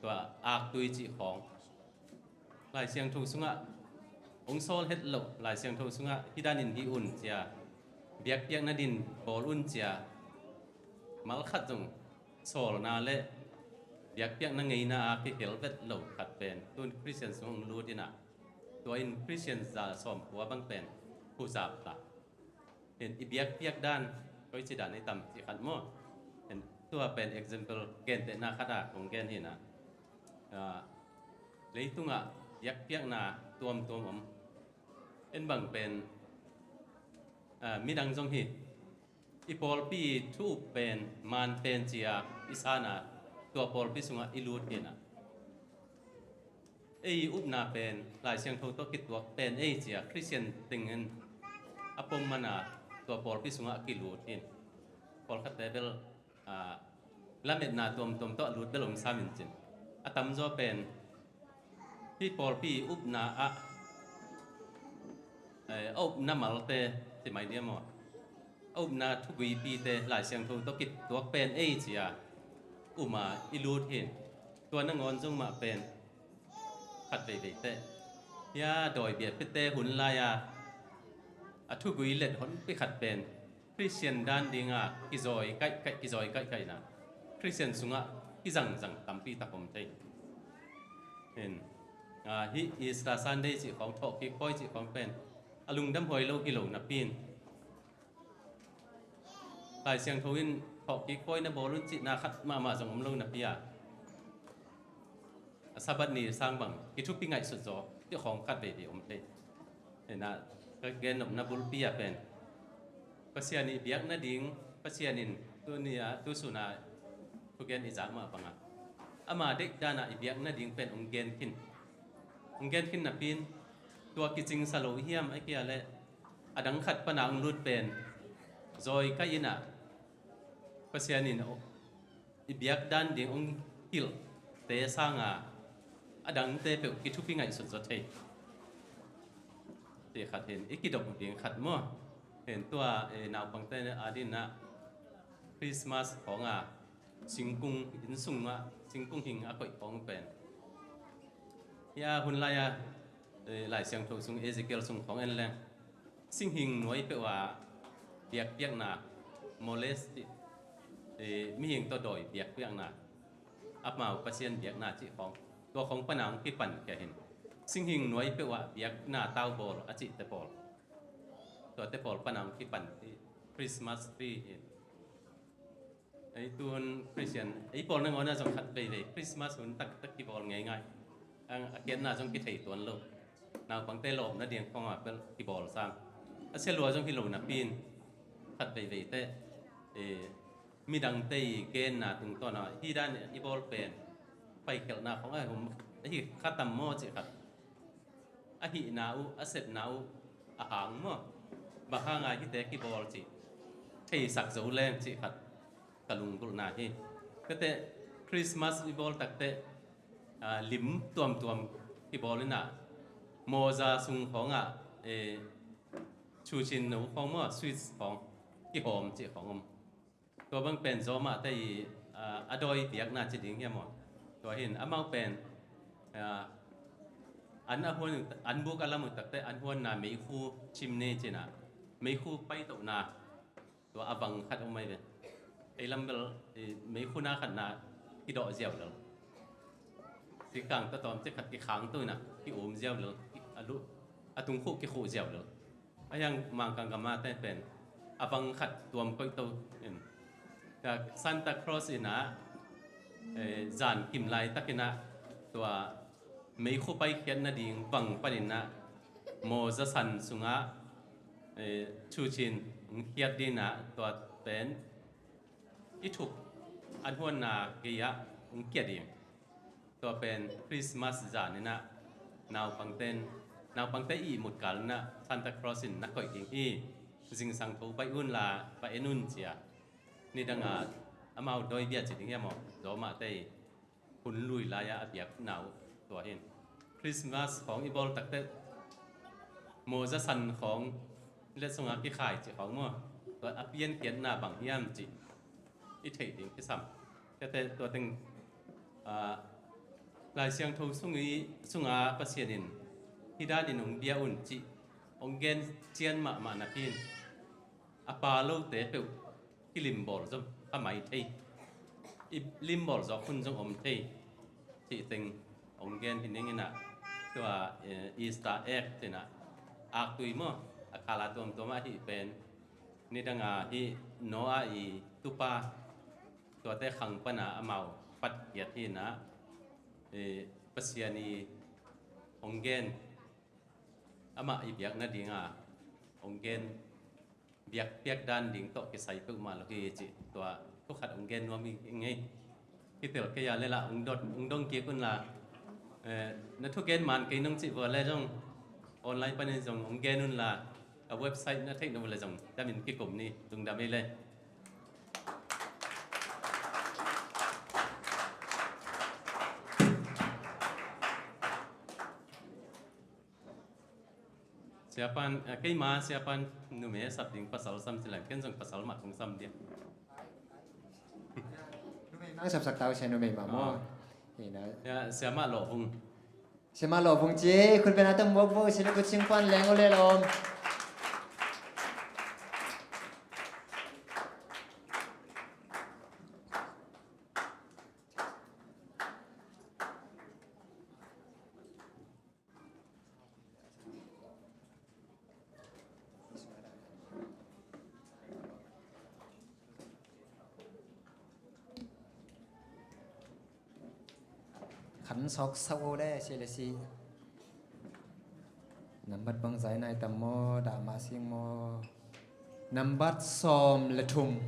tua aktui cih khawng Lai Siangtho sungah hong sawl het loh, Lai Siangtho sungah hih danin hih un cia, biakpiakna din bawl un cia, malkhat zong sawlna le biakpiakna ngeina a kihel vet lo khat pen tun Christian sungah hong lut in a, tua in Christian za sawmkua bang pen huzap ta. Hi na i biakpiak dan koici dan i tam cih khat maw. Hi na tua pen example gentehna khat a kong gen hi na. Ah, leitungah biakpiakna tuamtuam om. En bang pen, ah, midang zong hi. I pawlpi thu pen man pen cia i sana tua pawlpi sungah i lut hi na. Ei upna pen Lai Siangtho tawh kituak pen ei cia Khristian tengin a pom mana tua pawlpi sungah a kilut hi. Pawlkhatte bel, ah, lametna tuamtuam tawh a lut bel om sam in cin. A tamzaw pen hih pawlpi upna ah, eh, a upna malte ti mai dia maw? A upna thuguipite Lai Siangtho tawh kituak pen ei cia uma i lut hi. Tua nangawn zong mah pen khat veivei teh hia dawi biakpiakte hun lai-a a thugui let honpi khat pen Khristian dan dinga kizawi kaihkaih, kizawi kaihkaihna Khristian sungah kizangzang tampi tak om thei. Hin, ah, hih Easter Sunday cih khawng, thawhkik pawi cih khawng pen a lungdam huai lo hi lo napi in, Lai Siangtho in thawhkik pawi na bawl un cihna khat mahmah zong om lo napi a, a Sabbath ni sang bang kithupi ngaihsut zaw cih khawng khat veivei om thei. Hi na, ka gen nopna bulpi ah pen Pasian i biak nading, Pasian in tuni a, tu sun a thugen i zak mah bangah ama deih dan a i biak nading pen hong gen khin. Hong gen khin napi in tua kicingsa lo hiam a kia leh a dang khat pana hong lut pen zawi kaih in a Pasian in i biak dan ding hong hilhte sanga a dangte peuh kithupi ngaihsut zaw thei. Ti khat hin, i kidop ding khat maw? Hin tua, eh, naupangte a dingin ah Christmas khawng a singkung, inn sungah singkung hing a koih khawng pen. Hia hun lai-a, eh, Lai Siangtho sung, Ezekiel sung khawng en leng, singhing nuai peuh a biakpiakna, molest, eh, mihing tawh dawi biakpiakna, amau Pasian biakna cih khawng, tua khawng pana hong kipan kia hin, singhing nuai peuh a biakna taubawl a cihte pawl, tuate pawl pana hong kipan hi. Christmas tree hi. Ei tuhun Christian, ei pawl nangawn ah zong khat veivei Christmas hun taktak kibawl ngeingai. Ang a kiatna zong kithei tuan lo. Naupangte lawpna ding khawng ah bel kibawl sang. A sia lua zong hi lo napi in khat veivei teh, eh, midangte i genna tungtawn ah hih dan i bawl pen paikhelhna khawng a hum, a hi kha tam maw cih khat. A hihna uh, a sepna uh a hang maw? Bang hanga hihte kibawl cih theisak zo leng cih khat ka lunggulhna hi. Kate Christmas i bawl takteh, ah, lim tuamtuam kibawl in ah, mawza sung khawngah, eh, chuchin no khawng maw, sweets khawng kihawm cih khawng om. Tua bang pen zawmahte i, ah, a dawi biakna ci ding hiam maw? Tua hin amau pen, ah, an a huan, an buk a lam uh takteh an huanna meikhu chimney ci-in ah, meikhu paitohna tua a vang khat om mai ve. Ei lam bel, eh, meikhu na khatna kidawh ziau lel. Sikang tatawm cik khat kikhang tu in ah ki-um ziau lel, a lu, a tungkhuh kikhuh ziau lel. A hiang Mangkang gam ah te pen a vang khat tuam koih to in. Tua Santa Claus in ah, eh, zan kim laitak in ah tua meikhu paikhiat nading vang panin ah mawza san sungah, eh, chuchin hong khiat ding in ah tua pen i thuk an huanna gei-ah hong kia ding. Tua pen Christmas zan in ah naupangten, naupangte ihmut kal in ah Santa Claus in na koih ding hi. Zingsang tho pai un la, va en un ci-a. Nidang a amau dawi bia ci ding hiam maw? Zawmahte i hun lui lai-a a biakna uh tua hin. Christmas khawng i bawl takteh mawza san khawng letsong a kikhai cih khawng maw? Tua a piankhiatna bang hiam cih i theih ding kisam. Tua teng, ah, Lai Siangtho sung i, sunga Pasian in hih danin hong bia un cih hong gen cian mahmah napi in a pa lote peuh kilimbawl zong kha mai thei. I limbawl zawk hun zong om thei. Cih teng hong gen hi ning in ah tua, eh, Easter egg ci-in ah aktui maw? A khala tuamtuam ah hih pen nidang a hih Noah i tupa tuate khang pana amau patkhiat hi in ah, eh, Pasian i hong gen, amah i biak nadinga hong gen biakpiak dan ding tawh kisai peuhmah lo hi cih tua thu khat hong gen nuam hi ing ei. kitel kei a le lah ung dot, ung dong kik un la. Eh, na thugen man kei nong cih vua le zong online panin zong ung gen un la, a website na theih nong le zong damin kikum ni, lungdam ei le. Siapan, eh, keima siapan numei a sap ding pasal sam ci lai, ken zong pasal mah kong sam ding. Numei mah sapsak tau sia, numei mah maw? Ah. Ina. Ya, siamah Lawh Vung. Siamah Lawh Vung ci, khut beng a tam mawk vo, sina kut sing pan leng o le lawm. Khan sawk sawk o le, si le si. Nambat bangzah nai tam maw, dah mah sing maw? Nambat sawm le thum.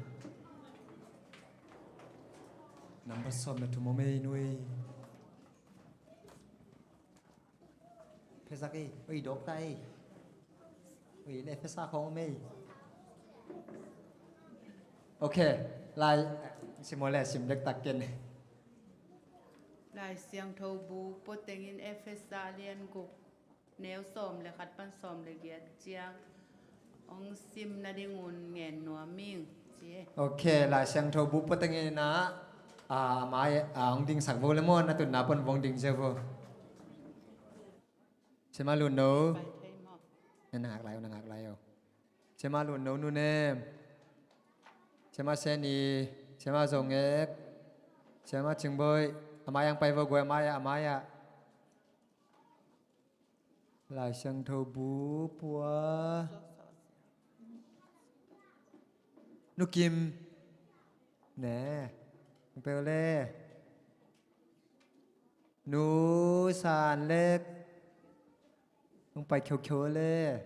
Nambat sawm le thum om ei nui. Phesak ei, oi, dawk ta ei. Oi, le phesa khawng om ei. Ok, lai, sim aw le, sim dektak ken. Lai Siangtho bu pua tengin Efesa lian guk, neu sawm le khat pan sawm le giat ciang hong sim nadingun ngen nuam ing, ci e. Ok, Lai Siangtho bu pua tengin ah, ah, mai, ah, hong dingsak vo le maw, na tutna pan vo hong ding zia vo. Siamah Lun No. Pai thei maw? Na ngak lai o, na ngak lai o. Siamah Lun No, Nu Nem. Siamah Seni, Siamah Zong Ek, Siamah Cing Boih. A mai-ah hong pai vo guai, a mai-ah, a mai-ah. Lai Siangtho bu pua. Nu Kim. Ne. Hong pai o le. Nu San Lek. Hong pai khiokhiok le.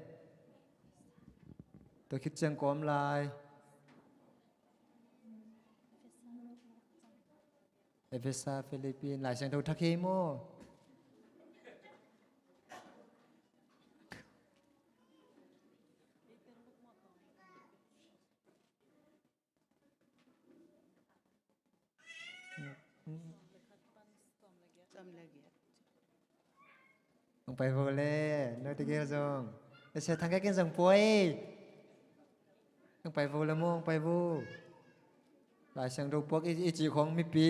Tua khit ciang kawm lai. Efesa, Philippines, Lai Siangtho thak hi maw? Hong pai vo le, no tegel zong. E sia thang ke ken zong puai. Hong pai vo le maw, hong pai vo. Lai Siangtho puak i, i cih khong mipi,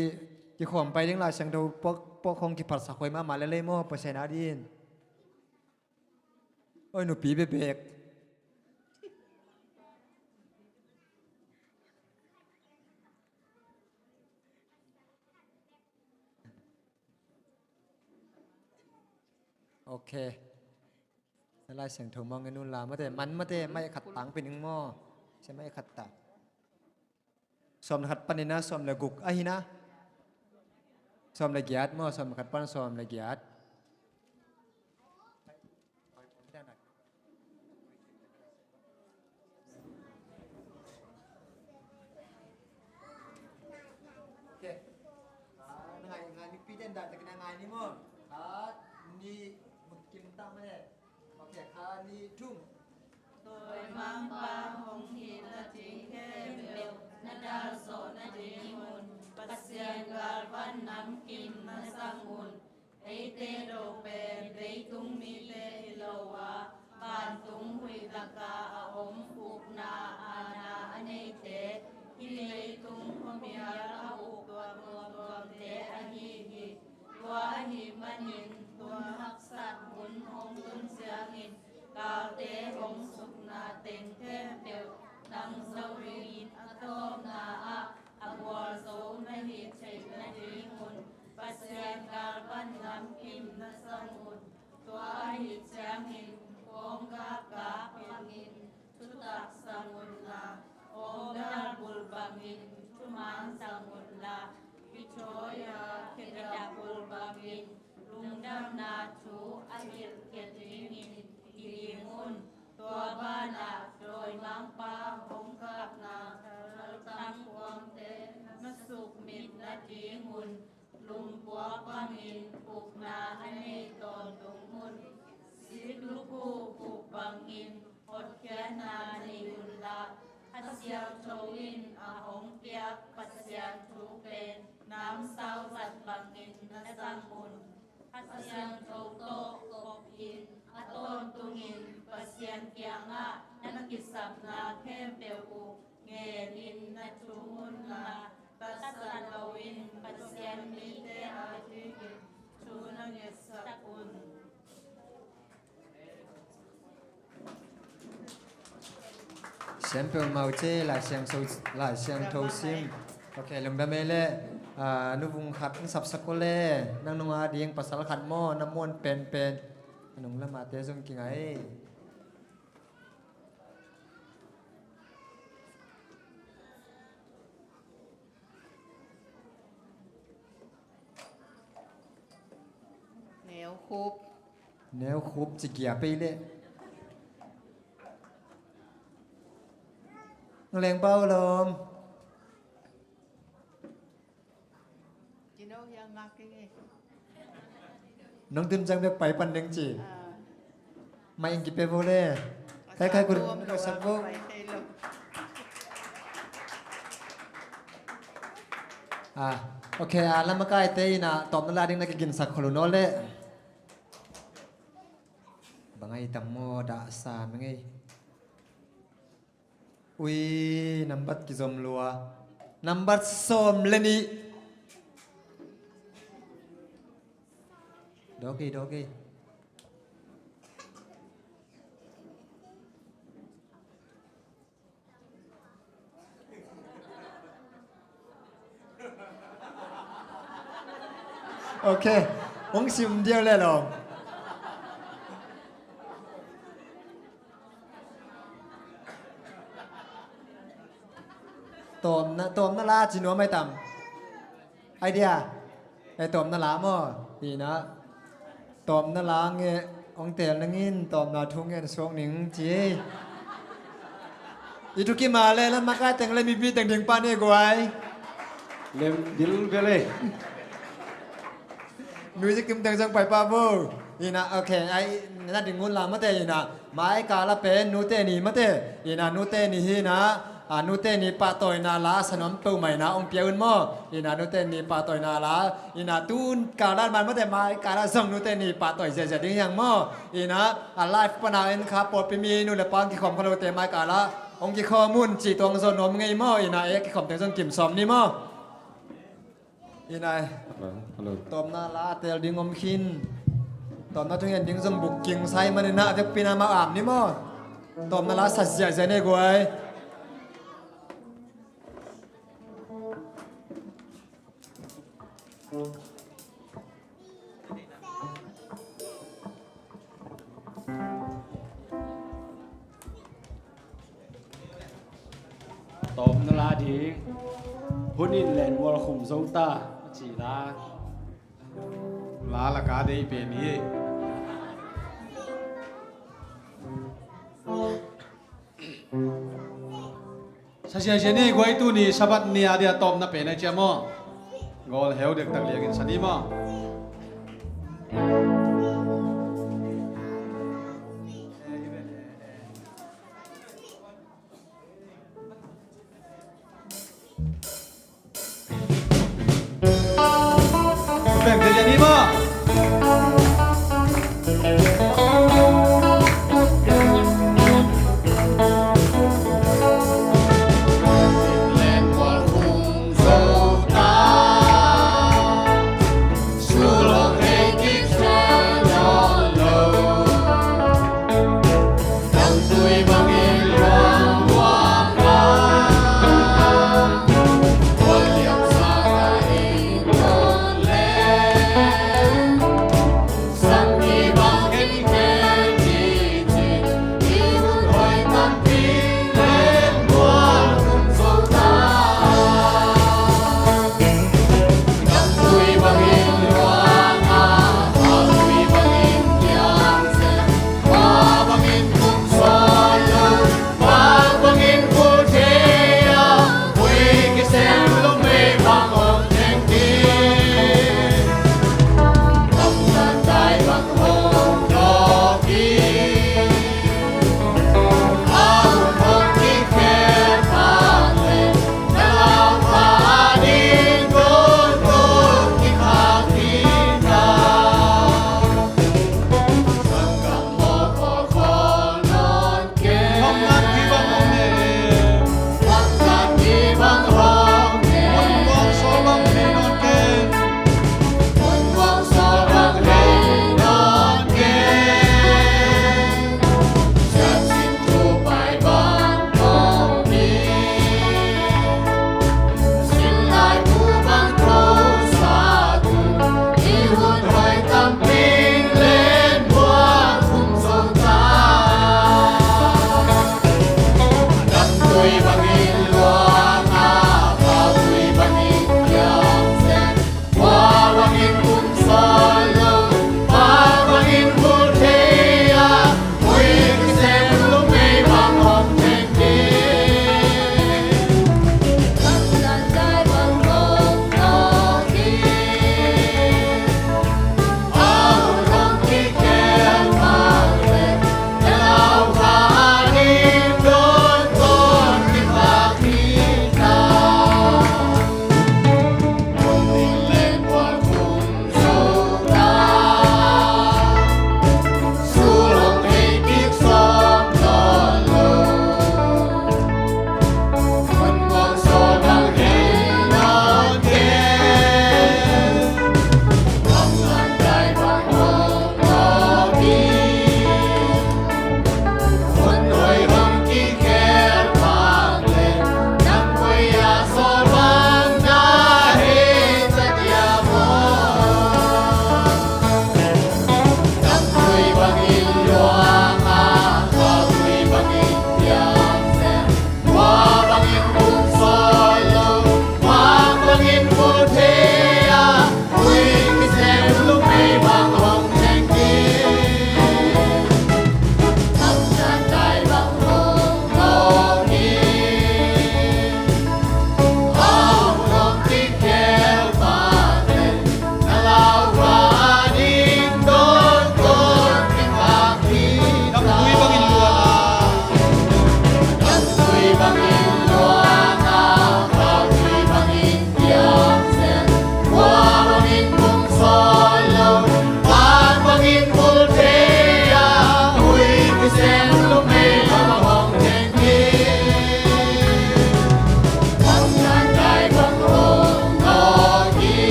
i khawm pai ding Lai Siangtho puak, puak khong kiphatsak huai mahmah le lei maw, Pasian a din. Oi, nupi bebek. Ok. Lai Siangtho mawng en un la, mate, man mate, mai khat tang pin ing maw. Sia mai khat tang. Sawm le khat panin a, sawm le guk ahi na. Sawm le giat maw, sawm le khat pan sawm le giat. Ok. Ah, na ngai, ngai ni pi den dan, tak na ngai ni maw. Khat, nih, mutkim tak mah le. Ok, khat, nih, thum. Dawimangpa hong hih nading khempeuh na dalzawh nadingun Pasian galvan namkim na zang un. Eite do pen leitung mite hi lo a, vantung huih lakah a om, ukna, aana a neite, hih leitung khuamial a uk tuamtuamte ahi hi. Tua ahih manin hun haksat hun hong tun ciangin galte hong sukna teng khempeuh nang zo in a tawpna ah a gualzo na hih theih nadingun Pasian galvan namkim na zang un. Tua ahih ciangin kawnggak gak bangin thutak zang unla, awngdal bul bangin thuman zang unla, kithawi-a khedap bul bangin lungdamna thu a hilhkhia dingin kiding un. Tua banah dawimangpa hong kapna thaltang kuamte na sukmit nadingun Lumpuak bangin ukna a nei tawntung un. Sik lukhu uk bangin hotkhiatna nei unla, Kha Siangtho in a hong piak Pasian thu pen namsau zat bangin na zang un. Kha Siangtho tawh kop in a tawntungin Pasian kiangah na kisapna khempeuh uh ngenin na thum unla, tatsat loin Pasian mite adingin thu na ngetsak un. Siam peuhmah uh ci, Lai Siangtho, Lai Siangtho sim. Ok, lungdam ei leh, ah, nu vung khat in sapsak uh leh, nang nung ading pasal khat maw, na muan penpen. A nung lamate zong kingai. Neu khup. Neu khup ci kia pei leh. Ngaleng pau lom. Kino hiang ngak keng e. Nong tun ciang bek pai pan ding ci. Ah. Mai ing kipe vo le. Kai kai kur sak vo. Ah, ok, ah, lamakaite in ah tawpna la ding na kiginsak khol uh naw le. Bang ai tam maw, dah sa meng ei. Ui, nambat kizom lua. Nambat sawm le nih. Dawk ei, dawk ei. Ok, hong sim diau le lo. Tawpna, tawpna la ci nuam ai tam. Idea. Eh, tawpna la maw. Ina. Tawpna la nge hong tel nangin tawpna thu ngen suak ning ci. I thu kim a le lam makai teng le mipi teng ding pa ne guai. Lem dil bel e. Music kim teng zong pai pa bo. Ina, ok, ai, na ding ngun la mate ina. Mai ka la pen nute ni mate. Ina nute ni hi na. A, nute ni pahtawina la a sa nuam peuhmah ina hong pia un maw. Ina nute ni pahtawina la. Ina tun ka la man mate mai ka la zong nute ni pahtawi ziazia ding hiang maw. Ina a live pana en kha pawlpi mi nu le pa hong kikhawm kha lote mai ka la hong kikhawm un ci tuang zaw nuam ngei maw. Ina e kikhawm teng zong kim sawm ni maw. Ina tawpna la a tel ding om khin. Tawpna thungen ding zong booking sai man ina a vekpi na mau am ni maw. Tawpna la sa ziazia ne guai. Tawpna la ding. Hun in len mual khum zo ta a ci la. La laka dei pen hi. Sa ziazia ni guai, tuni Sabbath ni a dia tawpna pen a cia maw. Gawl heu dektak liangin sa ni maw.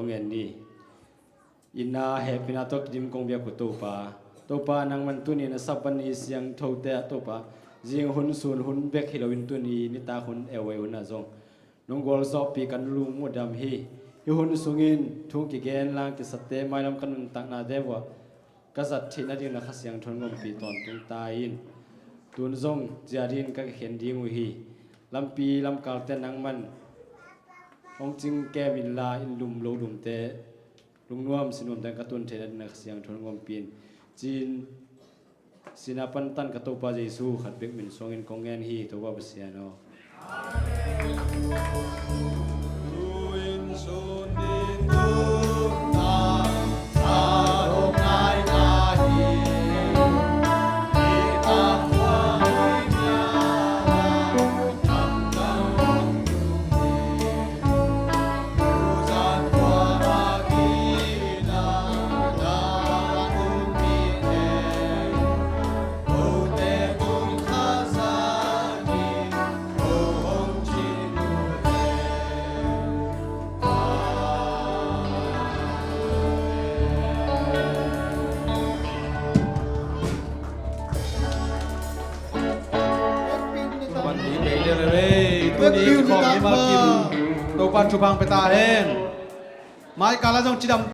ngen ni. Inn ah hehpihna tawh kidim kong biak uh Topa, Topa nangman tuni na Sabbath ni siangthote ah Topa, zing hun sun hun bek hi loin tuni nitak hun airway hun ah zong nong gualzawhpih kan lung uh dam hi. Hih hun sungin thu kigen lang kisate mailam ka nuntaknate uah ka zat theih nading na Kha Siangtho in ompih tawntung ta in. Tun zong zia dingin ka kikhen ding uh hi. Lampi lamkalte nangman hong cingkem inla, in lum lo lumte lungnuam sinuamte ka tun theih nading na Kha Siangtho in ompih in. Ci-in sihna pantan ka Topa Jesu khat bek min suangin kong ngen hi, Topa Pasian aw. Tuni khawm ni malkim Topa thupha pia ta hen. Mai kala zong cidam